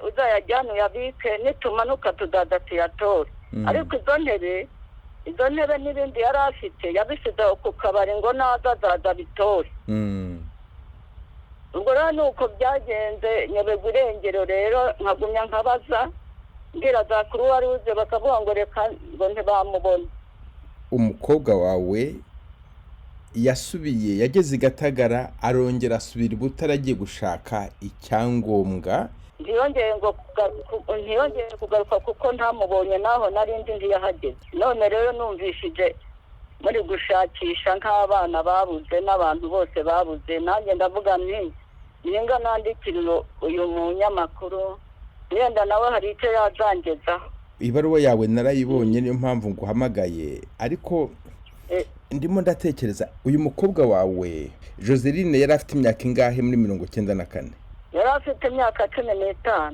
uzayajyana uyabike, nitumanuka tuzaza tuyatore. Ariko izo ntebe n'ibindi yari afite yabisize ku kabari ngo naza azaza bitore. Ubwo rero ni uko byagenze. Nyoberwa irengero rero, nkagumya nkabaza mbwira za kuruwa ruje, bakavuga ngo reka ngo ntibamubone. Umukobwa wawe yasubiye, yageze i Gatagara arongera asubira i Butare agiye gushaka icyangombwa. Ntiyongeye kugaruka kuko ntamubonye, naho narindi ntiyahageze. None rero numvishije muri gushakisha nk'abana babuze n'abantu bose babuze, nanjye ndavuga nti ninga nandikira uyu munyamakuru, yenda nawe hari icyo yazangezaho. Ibaruwa yawe narayibonye, niyo mpamvu nguhamagaye. Ariko ndimo ndatekereza, uyu mukobwa wawe Joseline yari afite imyaka ingahe muri 94? Yari afite imyaka 15.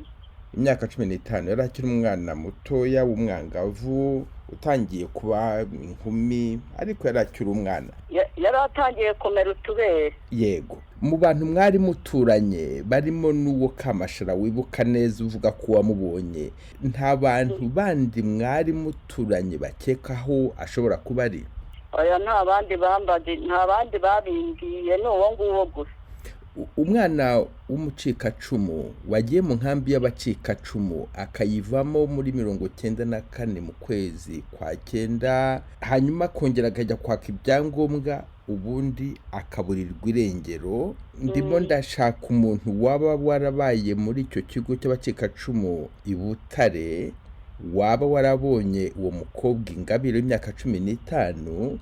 Imyaka 15, yari akiri umwana mutoya w'umwangavu utangiye kuba inkumi, ariko yari akiri umwana. Yari atangiye kumera utubere. Yego. Mu bantu mwari muturanye barimo n'uwo Kamashara wibuka neza uvuga ko wamubonye, nta bantu bandi mwari muturanye bakekaho ashobora kuba ari? Oya, nta bandi bambaze, nta bandi babimbwiye, ni uwo nguwo gusa. Umwana w'umucikacumu wagiye mu nkambi y'abacikacumu akayivamo muri 94 mu kwezi kwa 9, hanyuma akongera akajya kwaka ibyangombwa, ubundi akaburirwa irengero. Ndimo ndashaka umuntu waba warabaye muri icyo kigo cy'abacikacumu i Butare, waba warabonye uwo mukobwa Ingabire w'imyaka 15,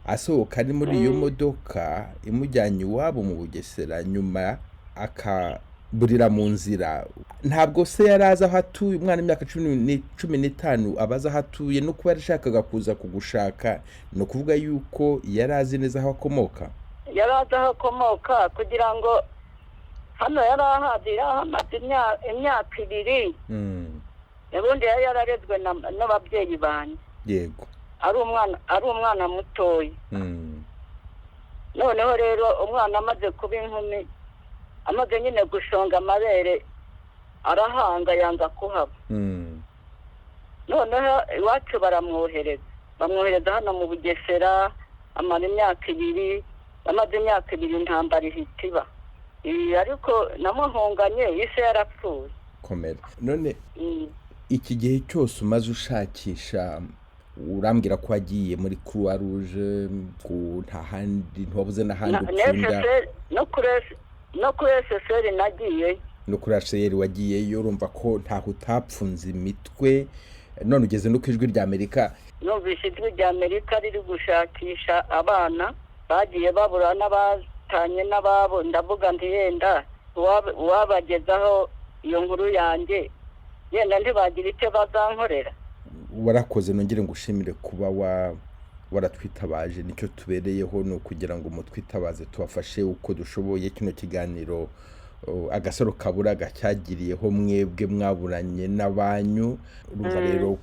Asohoka ari muri iyo modoka imujyanye iwabo mu Bugesera, nyuma akaburira mu nzira. Ntabwo se yari azi aho atuye? Umwana w'imyaka 15 aba azi aho atuye, no kuba yarashakaga kuza kugushaka ni ukuvuga yuko yari azi neza aho akomoka. Yari azi aho akomoka, kugira ngo hano yari ahazi, yari ahamaze imyaka 2. Ubundi yari yararezwe n'ababyeyi banjye. Ari umwana mutoya. Noneho rero umwana amaze kuba inkumi, amaze nyine gushonga amabere, arahanga yanga kuhaba. Noneho iwacu baramwohereza hano mu Bugesera, amara imyaka 2. Amaze imyaka 2 intambara ihita iba. Ariko namuhunganye ise yarapfuye. Komera. None iki gihe cyose umaze ushakisha, urambwira ko wagiye muri Croix Rouge, nta handi ntiwabuze n'ahandi upfunda. No kuri SSR nagiye. No kuri HCR wagiyeyo, urumva ko ntaho utapfunze imitwe. None ugeze no ku Ijwi rya Amerika. Numvise Ijwi rya Amerika riri gushakisha abana bagiye babura n'abatanye n'ababo, ndavuga nti yenda uwabagezaho iyo nkuru yanjye, yenda ntibagira icyo bazankorera. Warakoze, nongere ngushimire kuba waratwitabaje. Nicyo tubereyeho, ni ukugira ngo mutwitabaze tubafashe uko dushoboye. Kino kiganiro Agasaro Kaburaga cyagiriyeho mwebwe mwaburanye n'abanyu. Urumva rero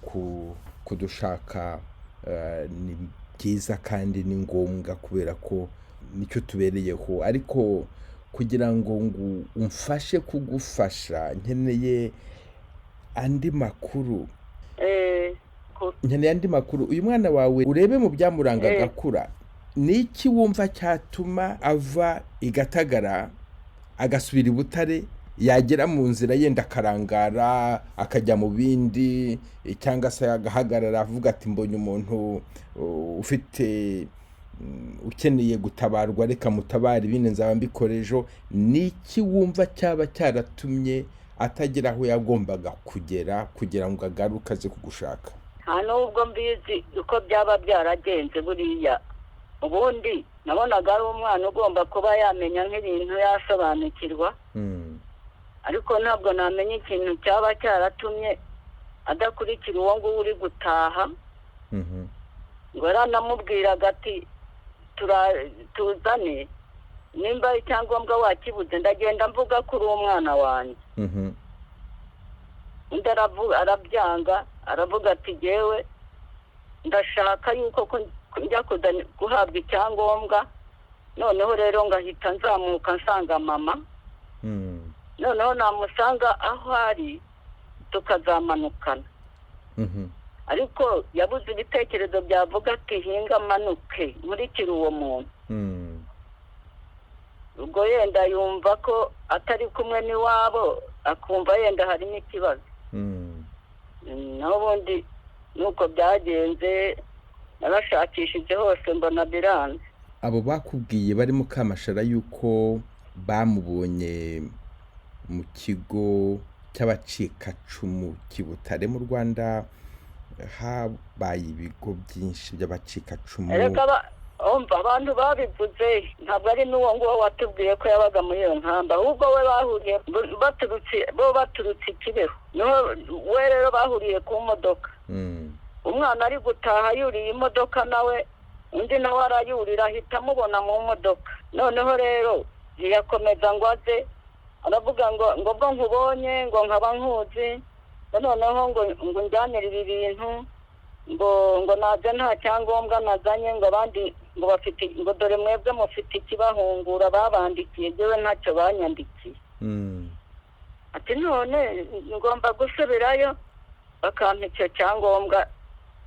kudushaka ni byiza kandi ni ngombwa, kubera ko nicyo tubereyeho. Ariko kugira ngo umfashe kugufasha, nkeneye andi makuru. Nkeneye andi makuru. Uyu mwana wawe urebe mu byamuranga agakura, ni iki wumva cyatuma ava i Gatagara agasubira i Butare, yagera mu nzira yenda akarangara akajya mu bindi, cyangwa se agahagarara avuga ati mbonye umuntu ufite ukeneye gutabarwa, reka mutabare, ibindi nzaba mbikora ejo. Ni iki wumva cyaba cyaratumye atagera aho yagombaga kugera kugira ngo agaruke aze kugushaka? Nta nubwo mbizi uko byaba byaragenze. Buriya ubundi nabonaga ari umwana ugomba kuba yamenya nk'ibintu, yasobanukirwa, ariko ntabwo namenya ikintu cyaba cyaratumye adakurikira uwo nguwo uri gutaha. Ngo yaranamubwiraga ati tuzane nimba icyangombwa wakibuze, ndagenda mvuga ko uri umwana wanjye. Undi arabyanga, aravuga ati jyewe ndashaka yuko njya guhabwa icyangombwa, noneho rero ngahita nzamuka nsanga mama, noneho namusanga aho ari tukazamanukana. Ariko yabuze ibitekerezo byavuga ati hinga manuke nkurikire uwo muntu. Ubwo yenda yumva ko atari kumwe n'iwabo, akumva yenda harimo ikibazo. Naho ubundi nuko byagenze, narashakishije hose mbona biranze. Abo bakubwiye bari mu Kamashara yuko bamubonye mu kigo cy'abacikacumu cy'i Butare mu Rwanda, habaye ibigo byinshi by'abacikacumu. Umva, abantu babivuze ntabwo ari n'uwo nguwo watubwiye ko yabaga muri iyo nkambi, ahubwo we bahuriye baturutse, bo baturutse i Kibeho, niho we rero bahuriye ku modoka. Umwana ari gutaha yuriye imodoka nawe, undi nawe arayurira, ahita amubona mu modoka. Noneho rero ntiyakomeza ngo aze, aravuga ngo bwo nkubonye, ngo nkaba nkuzi, noneho ngo njyanire ibi bintu, ngo naze nta cyangombwa nazanye, ngo abandi ngo bafite, ngo dore mwebwe mufite ikibahungura babandikiye, jyewe ntacyo banyandikiye. Ati none ngomba gusubirayo bakampa icyo cyangombwa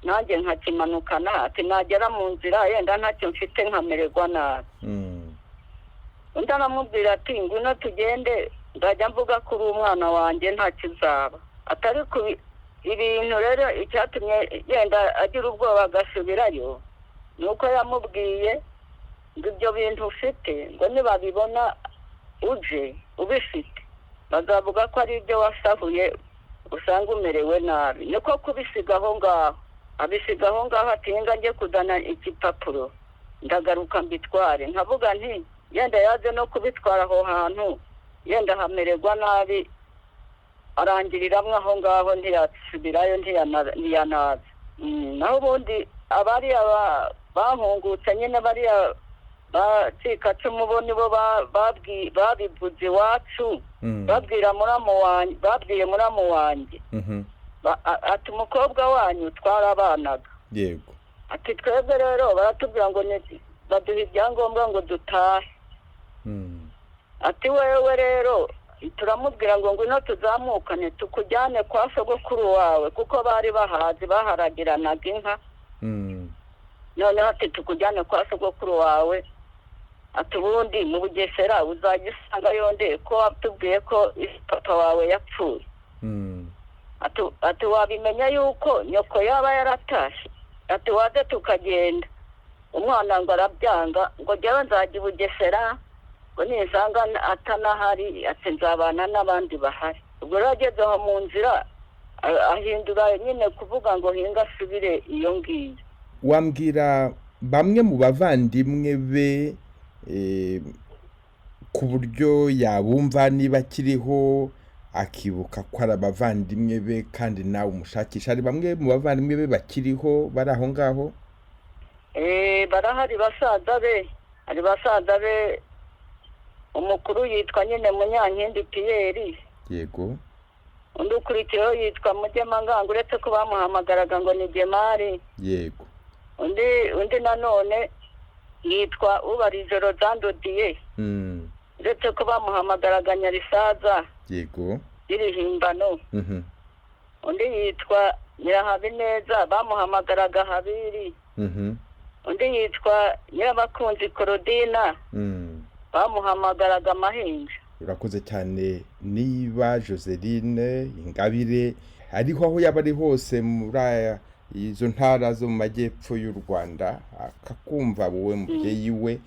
nanjye nkakimanukana. Ati nagera mu nzira yenda ntacyo mfite nkamererwa nabi. Undi aramubwira ati ngwino tugende, nzajya mvuga ko uri umwana wanjye ntacyo uzaba. Atari ibintu rero icyatumye yenda agira ubwoba agasubirayo, ni uko yamubwiye ngo ibyo bintu ufite, ngo nibabibona uje ubifite bazavuga ko ari ibyo wasahuye, usanga umerewe nabi. Niko kubisiga aho ngaho, abisiga aho ngaho, ati hinga njye kuzana igipapuro. Ndagaruka mbitware. Nkavuga nti yenda yaje no kubitwara aho hantu, yenda hamererwa nabi, arangiriramwe aho ngaho, ntiyasubirayo, ntiyanaza. Naho ubundi abariya bahungutse nyine, bariya bacikacumu bo nibo babivuze iwacu, babwira muramu wanjye, babwiye muramu wanjye ati: "Umukobwa wanyu twarabanaga." Ati: "Twebwe rero baratubwira ngo baduha ibyangombwa ngo dutahe." Ati: "Wewe rero turamubwira ngo ngwino tuzamukane tukujyane kwa sogokuru wawe," kuko bari bahazi, baharagiranaga inka. Noneho ati: "Tukujyane kwa sogokuru wawe." Ati: "Ubundi mu Bugesera uzajya usanga yonde ko watubwiye ko papa wawe yapfuye." Ati: "Wabimenya yuko nyoko yaba yaratashye?" Ati: "Waze tukagenda." Umwana ngo arabyanga, ngo: "Jyewe nzajya i Bugesera," ngo nisanga atanahari, ati: "Nzabana n'abandi bahari." Ubwo rero ageze aho mu nzira ahindura nyine kuvuga ngo hinga asubire iyo ngiyo. Wambwira bamwe mu bavandimwe be, ku buryo yabumva niba akiriho akibuka ko ari abavandimwe be kandi nawe umushakisha? Hari bamwe mu bavandimwe be bakiriho bari aho ngaho? Barahari, basaza be. Hari basaza be, umukuru yitwa nyine Munyankindi Piyeri. Undi ukurikiyeho yitwa Mugemangango, uretse ko bamuhamagaraga ngo ni Gemari. Undi nanone yitwa Ubarijoro Jean Dodiye, uretse ko bamuhamagaraga Nyarisaza y'irihimbano. Undi yitwa Nyirahabineza, bamuhamagaraga Habiri. Undi yitwa Nyirabakunzi Korodina, bamuhamagaraga Mahinja. Urakoze cyane. Niba Joseline Ingabire ariho, aho yaba ari hose muri izo ntara zo mu majyepfo y'u Rwanda, akakumva wowe mubyeyi we,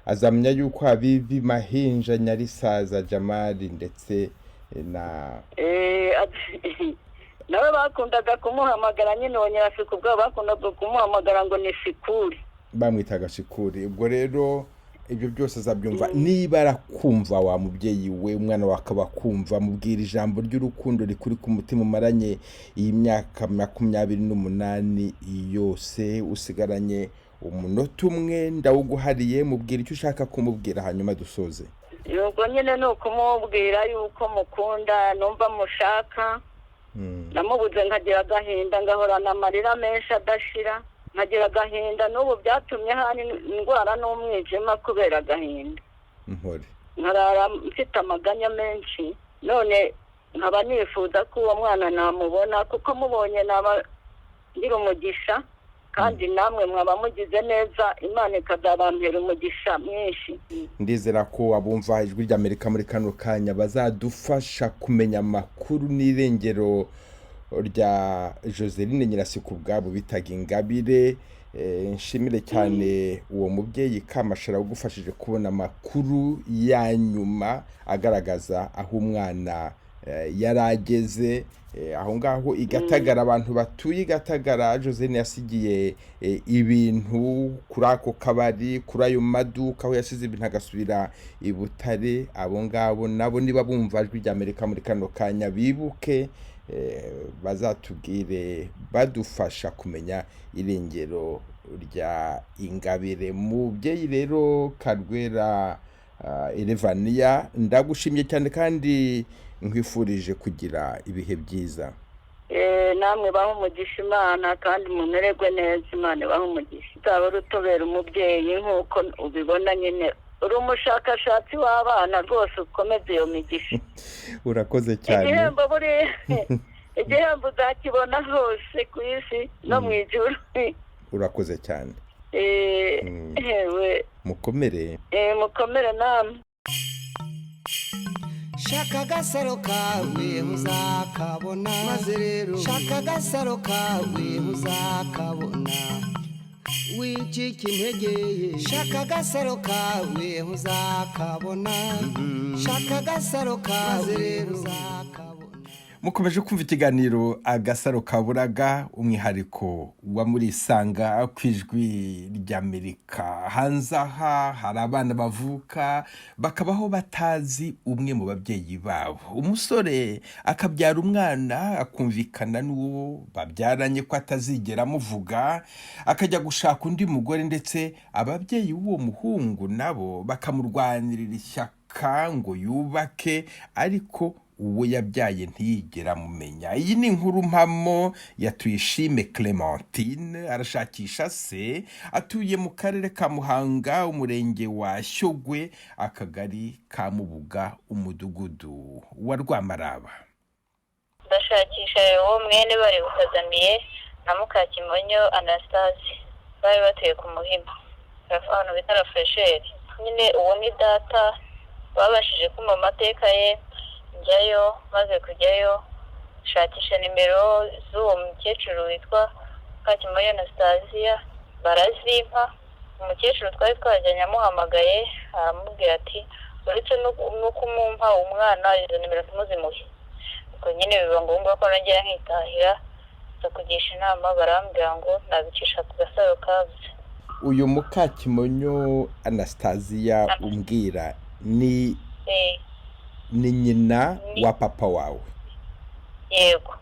azamenya yuko Habibi, Mahinja, Nyarisaza, Jamali ndetse na Nawe bakundaga kumuhamagara nyine uwo Nyirasuku ubwabo, bakundaga kumuhamagara ngo ni Sikuri. Bamwitaga Sikuri. Ubwo rero ibyo byose azabyumva niba arakumva. Wa mubyeyi we, umwana wawe akaba akumva, mubwira ijambo ry'urukundo rikuri ku mutima umaranye iyi myaka 28 yose. Usigaranye umunota umwe, ndawuguhariye. Mubwira icyo ushaka kumubwira, hanyuma dusoze. Ubwo nyine ni ukumubwira yuko mukunda, numva mushaka. Namubuze nkagira agahinda, ngahorana amarira menshi adashira, nkagira agahinda. N'ubu byatumye hari indwara n'umwijima kubera agahinda. Mpore. Nkarara mfite amaganya menshi. None nkaba nifuza ko uwo mwana namubona, kuko mubonye naba ngira umugisha, kandi namwe mwaba mugize neza, Imana ikazabampera umugisha mwinshi. Ndizera ko abumva Ijwi ry'Amerika muri kano kanya bazadufasha kumenya amakuru n'irengero rya Joseline Nyirasiku ubwabo bitaga Ingabire. Nshimire cyane uwo mubyeyi Kamashara wagufashije kubona amakuru ya nyuma agaragaza aho umwana yari ageze, aho ngaho i Gatagara. Abantu batuye i Gatagara Joseline yasigiye ibintu kuri ako kabari, kuri ayo maduka aho yasize ibintu agasubira i Butare, abo ngabo nabo niba bumva Ijwi ry'Amerika muri kano kanya, bibuke bazatubwire, badufasha kumenya irengero rya Ingabire. Mubyeyi rero Karwera Elevaniya, ndagushimye cyane kandi nkwifurije kugira ibihe byiza. Namwe baha umugisha Imana, kandi mumererwe neza. Imana ibahe umugisha. Uzaba utubera umubyeyi nk'uko ubibona nyine, uri umushakashatsi w'abana rwose, ukomeze iyo migisha. Urakoze cyane. Igihembo buriya, igihembo uzakibona hose ku isi no mu ijuru. Urakoze cyane. Ewe. Mukomere. Mukomere namwe. Shaka agasaro kawe muzakabona, maze rero shaka agasaro kawe muzakabona. Wicika intege, shaka agasaro kawe muzakabona, shaka agasaro kawe muzakabona. Mukomeje kumva ikiganiro Agasaro Kaburaga, umwihariko wa Muri Isanga ku Ijwi ry'Amerika. Hanze aha hari abana bavuka bakabaho batazi umwe mu babyeyi babo. Umusore akabyara umwana, akumvikana n'uwo babyaranye ko atazigera amuvuga, akajya gushaka undi mugore, ndetse ababyeyi b'uwo muhungu nabo bakamurwanirira ishyaka ngo yubake, ariko uwo yabyaye ntiyigera amumenya. Iyi ni inkuru mpamo ya Tuyishime Clementine. Arashakisha se. Atuye mu Karere ka Muhanga, Umurenge wa Shyogwe, Akagari ka Mubuga, Umudugudu wa Rwamaraba. Ndashakisha uwo mwene bari bukazamiye na Mukakimonyo Anastase, bari batuye ku Muhima, ahantu bita Rafuresheri nyine. Uwo ni data. Babashije kumva amateka ye, njyayo. Maze kujyayo, shakisha nimero z'uwo mukecuru witwa Mukakimonyo Anastasiya, barazimpa. Umukecuru twari twajyanye amuhamagaye, aramubwira ati: "Uretse no kumumpa umwana, izo nimero tumuzimuhe." Ubwo nyine biba ngombwa ko nongera nkitahira, nza kugisha inama, barambwira ngo nabicisha ku Gasaro Kabuze. Uyu Mukakimonyo Anastasiya umbwira ni ni nyina wa papa wawe? Yego.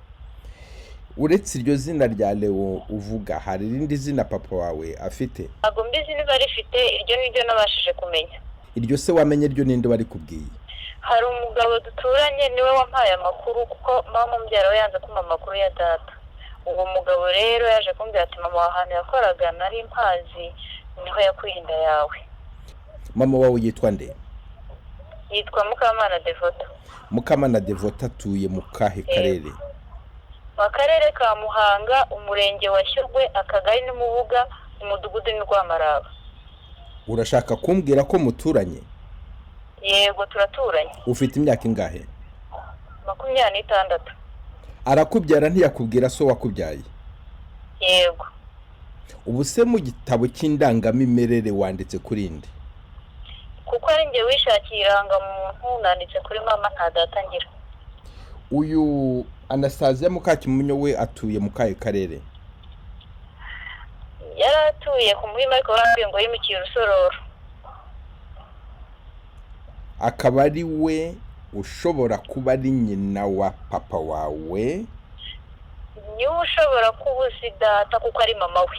Uretse iryo zina rya Leo uvuga, hari irindi zina papa wawe afite? Ntabwo mbizi niba rifite. Iryo ni ryo nabashije kumenya. Iryo se wamenye ryo ninde warikubwiye? Hari umugabo duturanye, niwe wampaye amakuru, kuko mama umbyara we yanze kumpa amakuru ya data. Uwo mugabo rero yaje kumbwira ati: "Mama, ahantu yakoraga nari mpazi, niho yakuye inda yawe." Mama wawe yitwa nde? Yitwa Mukamana Devota. Mukamana Devota atuye mu kahe karere? Mu Karere ka Muhanga, Umurenge wa Shyogwe, Akagari ni Mubuga, Umudugudu ni Rwamaraba. Urashaka kumbwira ko muturanye? Yego, turaturanye. Ufite imyaka ingahe? 26. Arakubyara, ntiyakubwira so wakubyaye? Yego. Ubu se mu gitabo cy'indangamimerere wanditse kuri nde? Kuko ari njye wishakiye irangamuntu, nanditse kuri mama. Nta data ngira. Uyu Anastasia Mukakimunyo we atuye mu kahe karere? Yari atuye ku Muhima, ariko barambwiye ngo yimukiye Urusororo. Akaba ari we ushobora kuba ari nyina wa papa wawe? Niwe ushobora kuba uzi data, kuko ari mama we.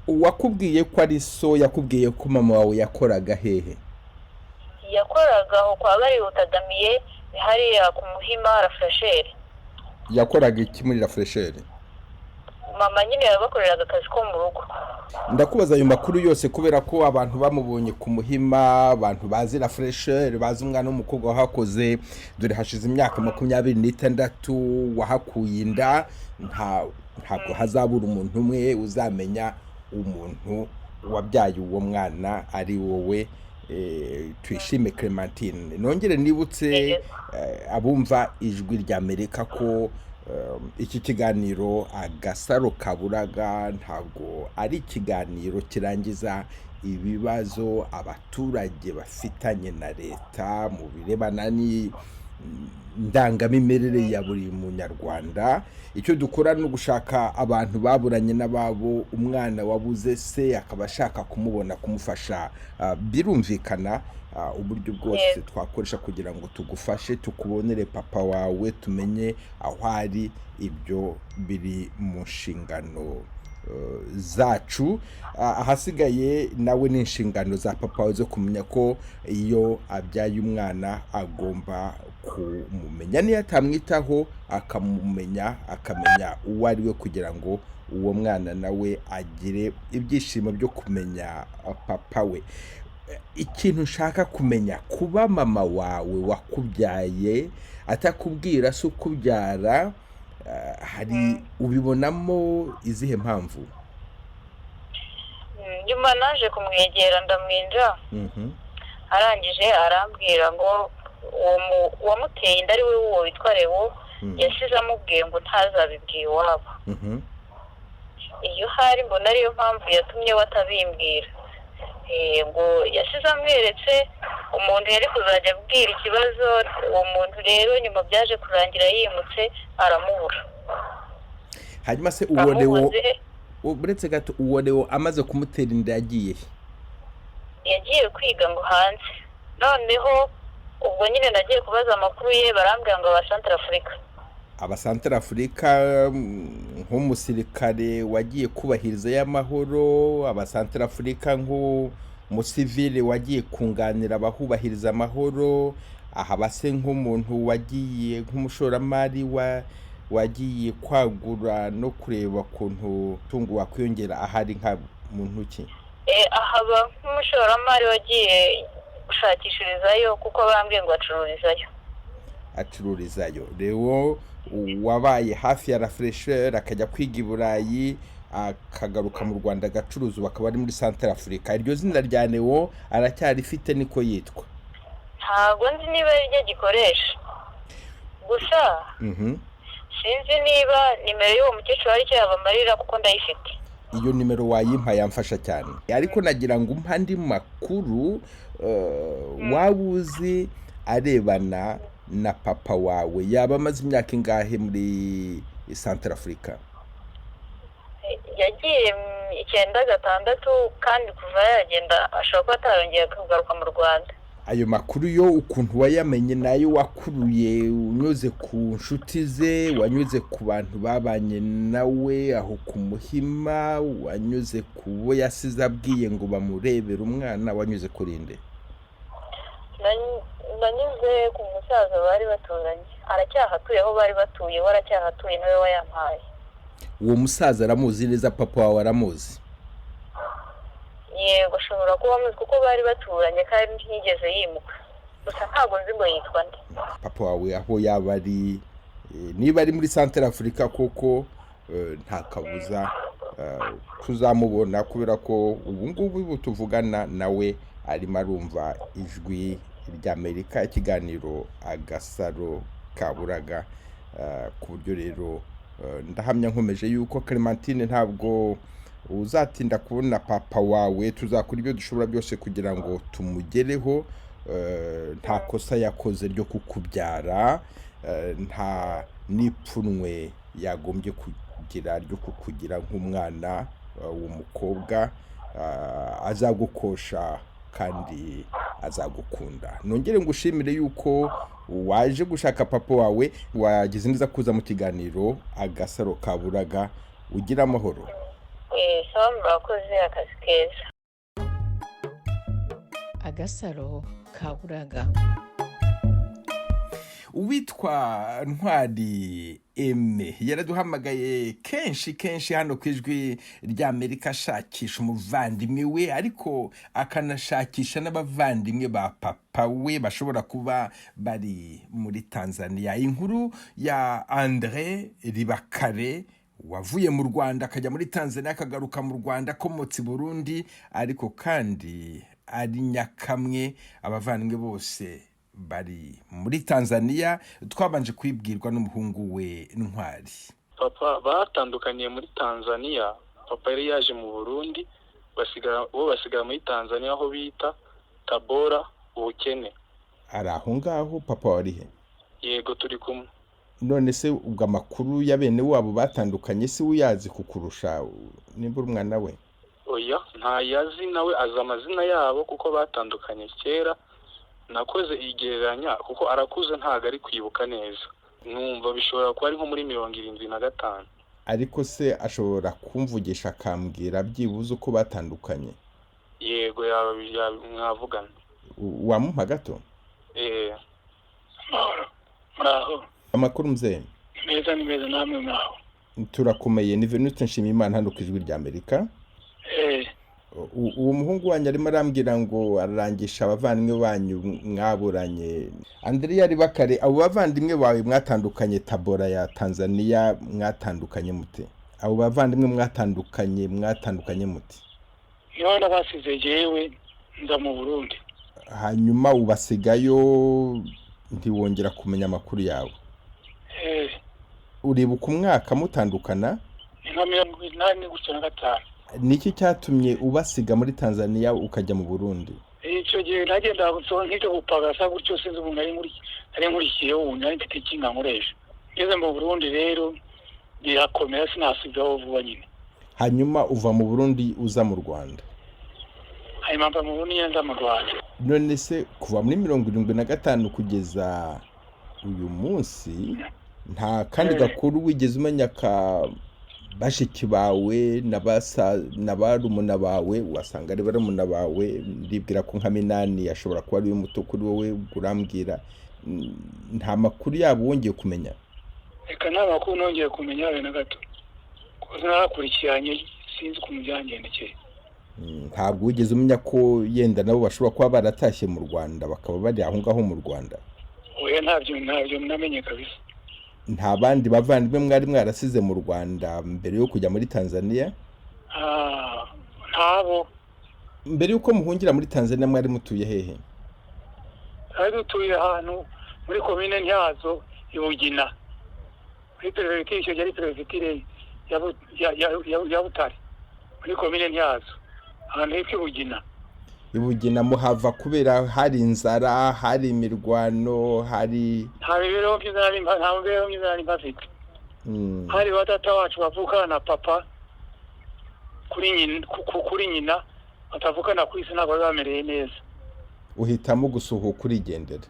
Uwakubwiye ko ari so yakubwiye ko mama wawe yakoraga hehe? Yakoraga aho kwa Barihutagamiye, hariya ku Muhima, Rafuresheri. Yakoraga iki muri Rafuresheri? Mama nyine yabakoreraga akazi ko mu rugo. Ndakubaza ayo makuru yose kubera ko abantu bamubonye ku Muhima, abantu bazi Rafuresheri, bazi umwana w'umukobwa wahakoze, dore hashize imyaka 26 wahakuye inda. Ntabwo hazabura umuntu umwe uzamenya umuntu wabyaye uwo mwana ari wowe, Tuyishime Clementine. Nongere nibutse abumva Ijwi ry'Amerika ko iki kiganiro Agasaro Kaburaga ntabwo ari ikiganiro kirangiza ibibazo abaturage bafitanye na leta mu birebana n'indangamimerere ya buri munyarwanda. Icyo dukora ni ugushaka abantu baburanye n'ababo, umwana wabuze se akaba ashaka kumubona, kumufasha. Birumvikana, uburyo bwose twakoresha kugira ngo tugufashe, tukubonere papa wawe, tumenye aho ari, ibyo biri mu nshingano zacu. Ahasigaye nawe ni inshingano za papa wawe zo kumenya ko iyo abyaye umwana agomba kumumenya, niyo atamwitaho akamumenya, akamenya uwo ari we, kugira ngo uwo mwana nawe agire ibyishimo byo kumenya papa we. Ikintu nshaka kumenya, kuba mama wawe wakubyaye atakubwira se ukubyara, hari ubibonamo izihe mpamvu? Nyuma naje kumwegera, ndamwinja, arangije arambwira ngo uwamuteye inda ari we uwo witwa Leo, yasize amubwiye ngo ntazabibwiye iwabo. Iyo hari mbona ariyo mpamvu yatumye we atabimbwira. Ngo yasize amweretse umuntu yari kuzajya abwira ikibazo. Uwo muntu rero nyuma byaje kurangira yimutse aramubura. Hanyuma se uwo Leo, uretse gato, uwo Leo amaze kumutera inda yagiye he? Yagiye kwiga ngo hanze. Noneho ubwo nyine nagiye kubaza amakuru ye, barambwira ngo aba Santarafurika. Abasantarafurika nk'umusirikare wagiye kubahiriza y'amahoro, Abasantarafurika nk'umusivile wagiye kunganira abahubahiriza amahoro, aha base nk'umuntu wagiye nk'umushoramari wagiye kwagura no kureba ukuntu umutungo wakwiyongera, ahari nka muntu ki? Ahaba nk'umushoramari wagiye gushakishirizayo, kuko bambwiye ngo acururizayo. Acururizayo. Leo wabaye hafi ya rafuresheri, akajya kwiga i Burayi, akagaruka mu Rwanda agacuruza, ubu akaba ari muri Santara Afurika, iryo zina rya Leo aracyarifite? Niko yitwa? Ntabwo nzi niba ari ryo gikoresha gusa. Sinzi niba nimero y'uwo mukecuru ari icyo yabamarira, kuko ndayifite. Iyo nimero wayimpa yamfasha cyane, ariko nagira ngo umpe andi makuru waba uzi arebana na papa wawe. Yaba amaze imyaka ingahe muri Santara Afurika? Yagiye 96, kandi kuva yagenda ashobora kuba atarongeye kugaruka mu Rwanda. Ayo makuru yo ukuntu wayamenye, nayo wakuruye unyuze ku nshuti ze, wanyuze ku bantu babanye nawe aho ku Muhima, wanyuze ku bo yasize abwiye ngo bamurebere umwana, wanyuze kuri nde? Nanyuze ku musaza bari baturanye, aracyahatuye aho bari batuye, we aracyahatuye, niwe wayampaye. Uwo musaza aramuzi neza? Papa wawe aramuzi? Yego, ashobora kuba amuzi kuko bari baturanye kandi ntiyigeze yimuka. Gusa ntabwo nzi ngo yitwa nde. Papa wawe aho yaba ari, niba ari muri Santara Afurika koko, nta kabuza tuzamubona, kubera ko ubu ngubu tuvugana nawe arimo arumva Ijwi ry'Amerika, ikiganiro Agasaro Kaburaga, ku buryo rero ndahamya nkomeje yuko Clementine ntabwo uzatinda kubona papa wawe. Tuzakora ibyo dushobora byose kugira ngo tumugereho. Nta kosa yakoze ryo kukubyara, nta n'ipfunwe yagombye kugira ryo kukugira nk'umwana w'umukobwa. Azagukosha kandi azagukunda. Nongere ngushimire yuko waje gushaka papa wawe. Wagize neza kuza mu kiganiro Agasaro Kaburaga. Ugira amahoro. Sawa, murakoze, akazi keza. Agasaro Kaburaga. Uwitwa Ntwari Eme yaraduhamagaye kenshi kenshi hano ku Ijwi ry'Amerika, ashakisha umuvandimwe we, ariko akanashakisha n'abavandimwe ba papa we bashobora kuba bari muri Tanzania. Inkuru ya Andre Ribakare wavuye mu Rwanda akajya muri Tanzania, akagaruka mu Rwanda, akomotse i Burundi ariko kandi ari nyakamwe, abavandimwe bose bari muri Tanzania, twabanje kwibwirwa n'umuhungu we Ntwari. Papa batandukaniye muri Tanzania. Papa yari yaje mu Burundi, basigara bo basigara muri Tanzania aho bita Tabora ubukene. Ari aho ngaho papa wari he? Yego, turi kumwe. None se ubwo amakuru ya bene wabo batandukanye si uyazi kukurusha, nimba uri umwana we? Oya, ntayazi. Nawe azi amazina yabo kuko batandukanye kera. Nakoze igereranya kuko arakuze, ntabwo ari kwibuka neza. Numva bishobora kuba ari nko muri 75. Ariko se ashobora kumvugisha akambwira byibuze uko batandukanye? Yego, mwavugana. Wamumpa gato? Eh. Muraho? Amakuru mzee? Meza, ni meza, namwe muraho? Turakomeye. Ni Venuste Nshimiyimana hano ku Ijwi ry'Amerika. Uwo muhungu wanyu arimo arambwira ngo ararangisha abavandimwe banyu mwaburanye. Andrea Ribakare, abo bavandimwe bawe mwatandukanye Tabora ya Tanzania, mwatandukanye mute? Abo bavandimwe mwatandukanye mute? Niho nabasize jewe nza mu Burundi. Hanyuma ubasigayo, ntiwongera kumenya amakuru yawe? Uribuka umwaka mutandukana? Ni nka 85 gutyo. Niki cyatumye ubasiga muri Tanzania ukajya mu Burundi? Icyo gihe nagenda nk'ibyo gupagasa gutyo, sinzi umuntu nari nkurikiye wundi, nari mfite ikinga nkoresha. Ngeze mu Burundi rero birakomera, sinasubizaho vuba nyine. Hanyuma uva mu Burundi uza mu Rwanda? Hanyuma mva mu Burundi nza mu Rwanda. None se kuva muri 75 kugeza uyu munsi nta kandi gakuru wigeze umenya ka bashiki bawe na barumuna bawe? Wasanga ari barumuna bawe, ndibwira ko nka Minani ashobora kuba ari muto kuri wowe, urambwira. Nta makuru yabo wongeye kumenya? Reka, nta makuru nongeye kumenya habe na gato, kuko narakurikiranye, sinzi ukuntu byangendekeye. Ntabwo wigeze umenya ko yenda nabo bashobora kuba baratashye mu Rwanda, bakaba bari aho ngaho mu Rwanda? Oya, ntabyo namenye kabisa. Nta bandi bavandimwe mwari mwarasize mu Rwanda mbere yo kujya muri Tanzania? Ntabo. Mbere y'uko muhungira muri Tanzania mwari mutuye hehe? Twari dutuye ahantu muri komine Ntyazo i Bugina, muri perefegitura, icyo gihe ari perefegitura ya Butare, muri komine Ntyazo, ahantu hitwa i Bugina. I Bugina muhava kubera hari inzara, hari imirwano, hari nta mibereho myiza nari mpafite. Hari ba data wacu bavukana na papa kuri nyina, batavukana ku isi, ntabwo bari bamereye neza. Uhitamo gusuhuka urigendera?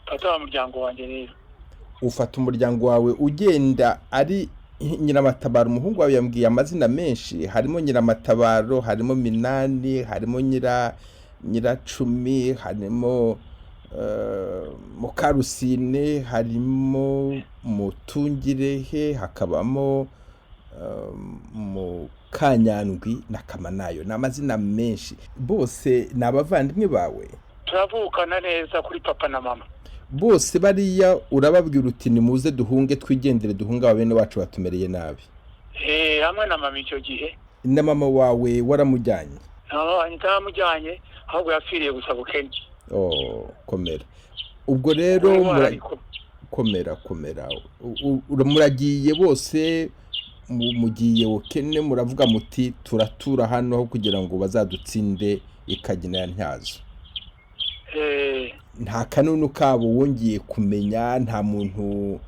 Fata wa muryango wanjye rero. Ufata umuryango wawe ugenda ari Nyiramatabaro. Umuhungu wawe yambwiye amazina menshi, harimo Nyiramatabaro, harimo Minani, harimo Nyiracumi, harimo Mukarusine, harimo Mutungirehe, hakabamo Mukanyandwi na Kamanayo. Ni amazina menshi, bose ni abavandimwe bawe? Turavukana neza kuri papa na mama. Bose bariya urababwira uti nimuze duhunge twigendere, duhunge bene wacu batumereye nabi? Hamwe na mama icyo gihe. Na mama wawe waramujyanye? Ntaramujyanye, ahubwo yapfiriye gusa bukene. Komera. Ubwo rero komera muragiye bose, mugiye bukene, muravuga muti turatura hano kugira ngo bazadutsinde ikagina ya Ntyazo. Nta kanunu kabo wongeye kumenya? Nta muntu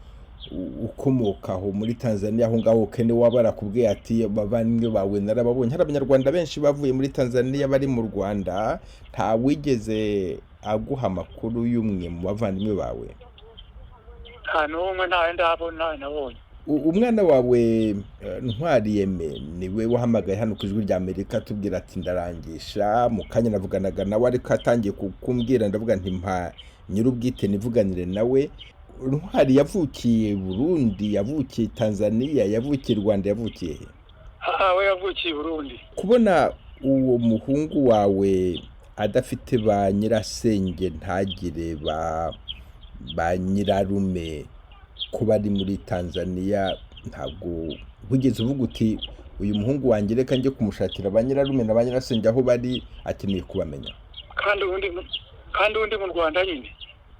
ukomoka aho muri Tanzania aho ngaho kene waba barakubwiye ati abavandimwe bawe narababonye? Hari abanyarwanda benshi bavuye muri Tanzania bari mu Rwanda, nta wigeze aguha amakuru y'umwe mu bavandimwe bawe? Nta n'umwe, ntawe ndabona nabonye. Umwana wawe Ntwari Yeme niwe wahamagaye hano ku Ijwi rya Amerika atubwira ati ndarangisha. Mu kanya navuganaga nawe ariko atangiye kukumbwira, ndavuga nti mpa nyir'ubwite nivuganire nawe. Ntwari yavukiye Burundi, yavukiye Tanzania, yavukiye Rwanda, yavukiye he? We yavukiye Burundi. Kubona uwo muhungu wawe adafite ba nyirasenge, ntagire ba nyirarume, kuba ari muri Tanzania, ntabwo wigeze uvuga uti uyu muhungu wanjye reka njye kumushakira ba nyirarume na ba nyirasenge aho bari, akeneye kubamenya? Kandi undi mu Rwanda nyine.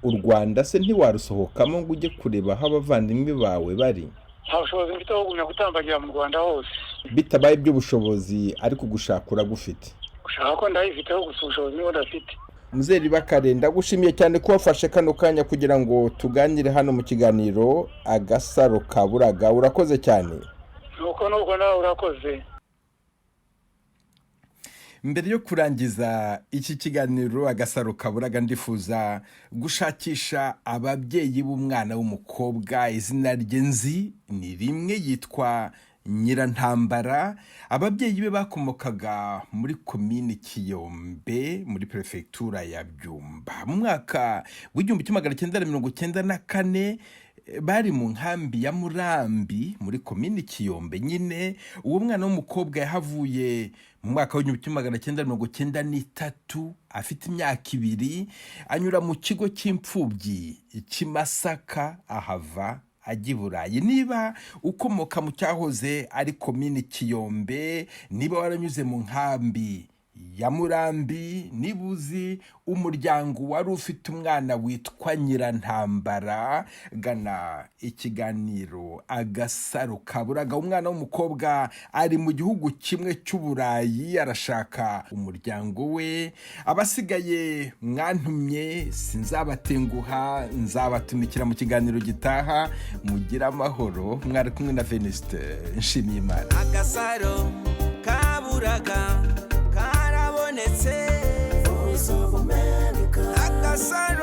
U Rwanda se ntiwarusohokamo ngo ujye kureba aho abavandimwe bawe bari? Nta bushobozi mfite bwo kugumya gutambagira mu Rwanda hose. Bitabaye iby'ubushobozi, ariko gushaka uragufite? Gushaka ko ndayifiteho, gusa ubushobozi nibo ndafite. Muzeri Bakare, ndagushimiye cyane ko wafashe kano kanya kugira ngo tuganire hano mu kiganiro Agasaro Kaburaga. Urakoze cyane. Nuko nawe urakoze. Mbere yo kurangiza iki kiganiro Agasaro Kaburaga, ndifuza gushakisha ababyeyi b'umwana w'umukobwa. Izina rye nzi ni rimwe, yitwa Nyirantambara. Ababyeyi be bakomokaga muri komini Kiyombe muri perefegitura ya Byumba. Mu mwaka w'1994 bari mu nkambi ya Murambi muri komini Kiyombe nyine. Uwo mwana w'umukobwa yahavuye mu mwaka w'1993 afite imyaka 2, anyura mu kigo cy'imfubyi cy'i Masaka, ahava ajya i Burayi. Niba ukomoka mu cyahoze ari komini Kiyombe, niba waranyuze mu nkambi Ya Murambi, niba uzi umuryango wari ufite umwana witwa Nyirantambara, gana ikiganiro Agasaro Kaburaga. Umwana w'umukobwa ari mu gihugu kimwe cy'Uburayi, arashaka umuryango we. Abasigaye mwantumye, sinzabatenguha, nzabatumikira mu kiganiro gitaha. Mugire amahoro. Mwari kumwe na Venuste Nshimiyimana. Agasaro Kaburaga karabonetse. Agasaro.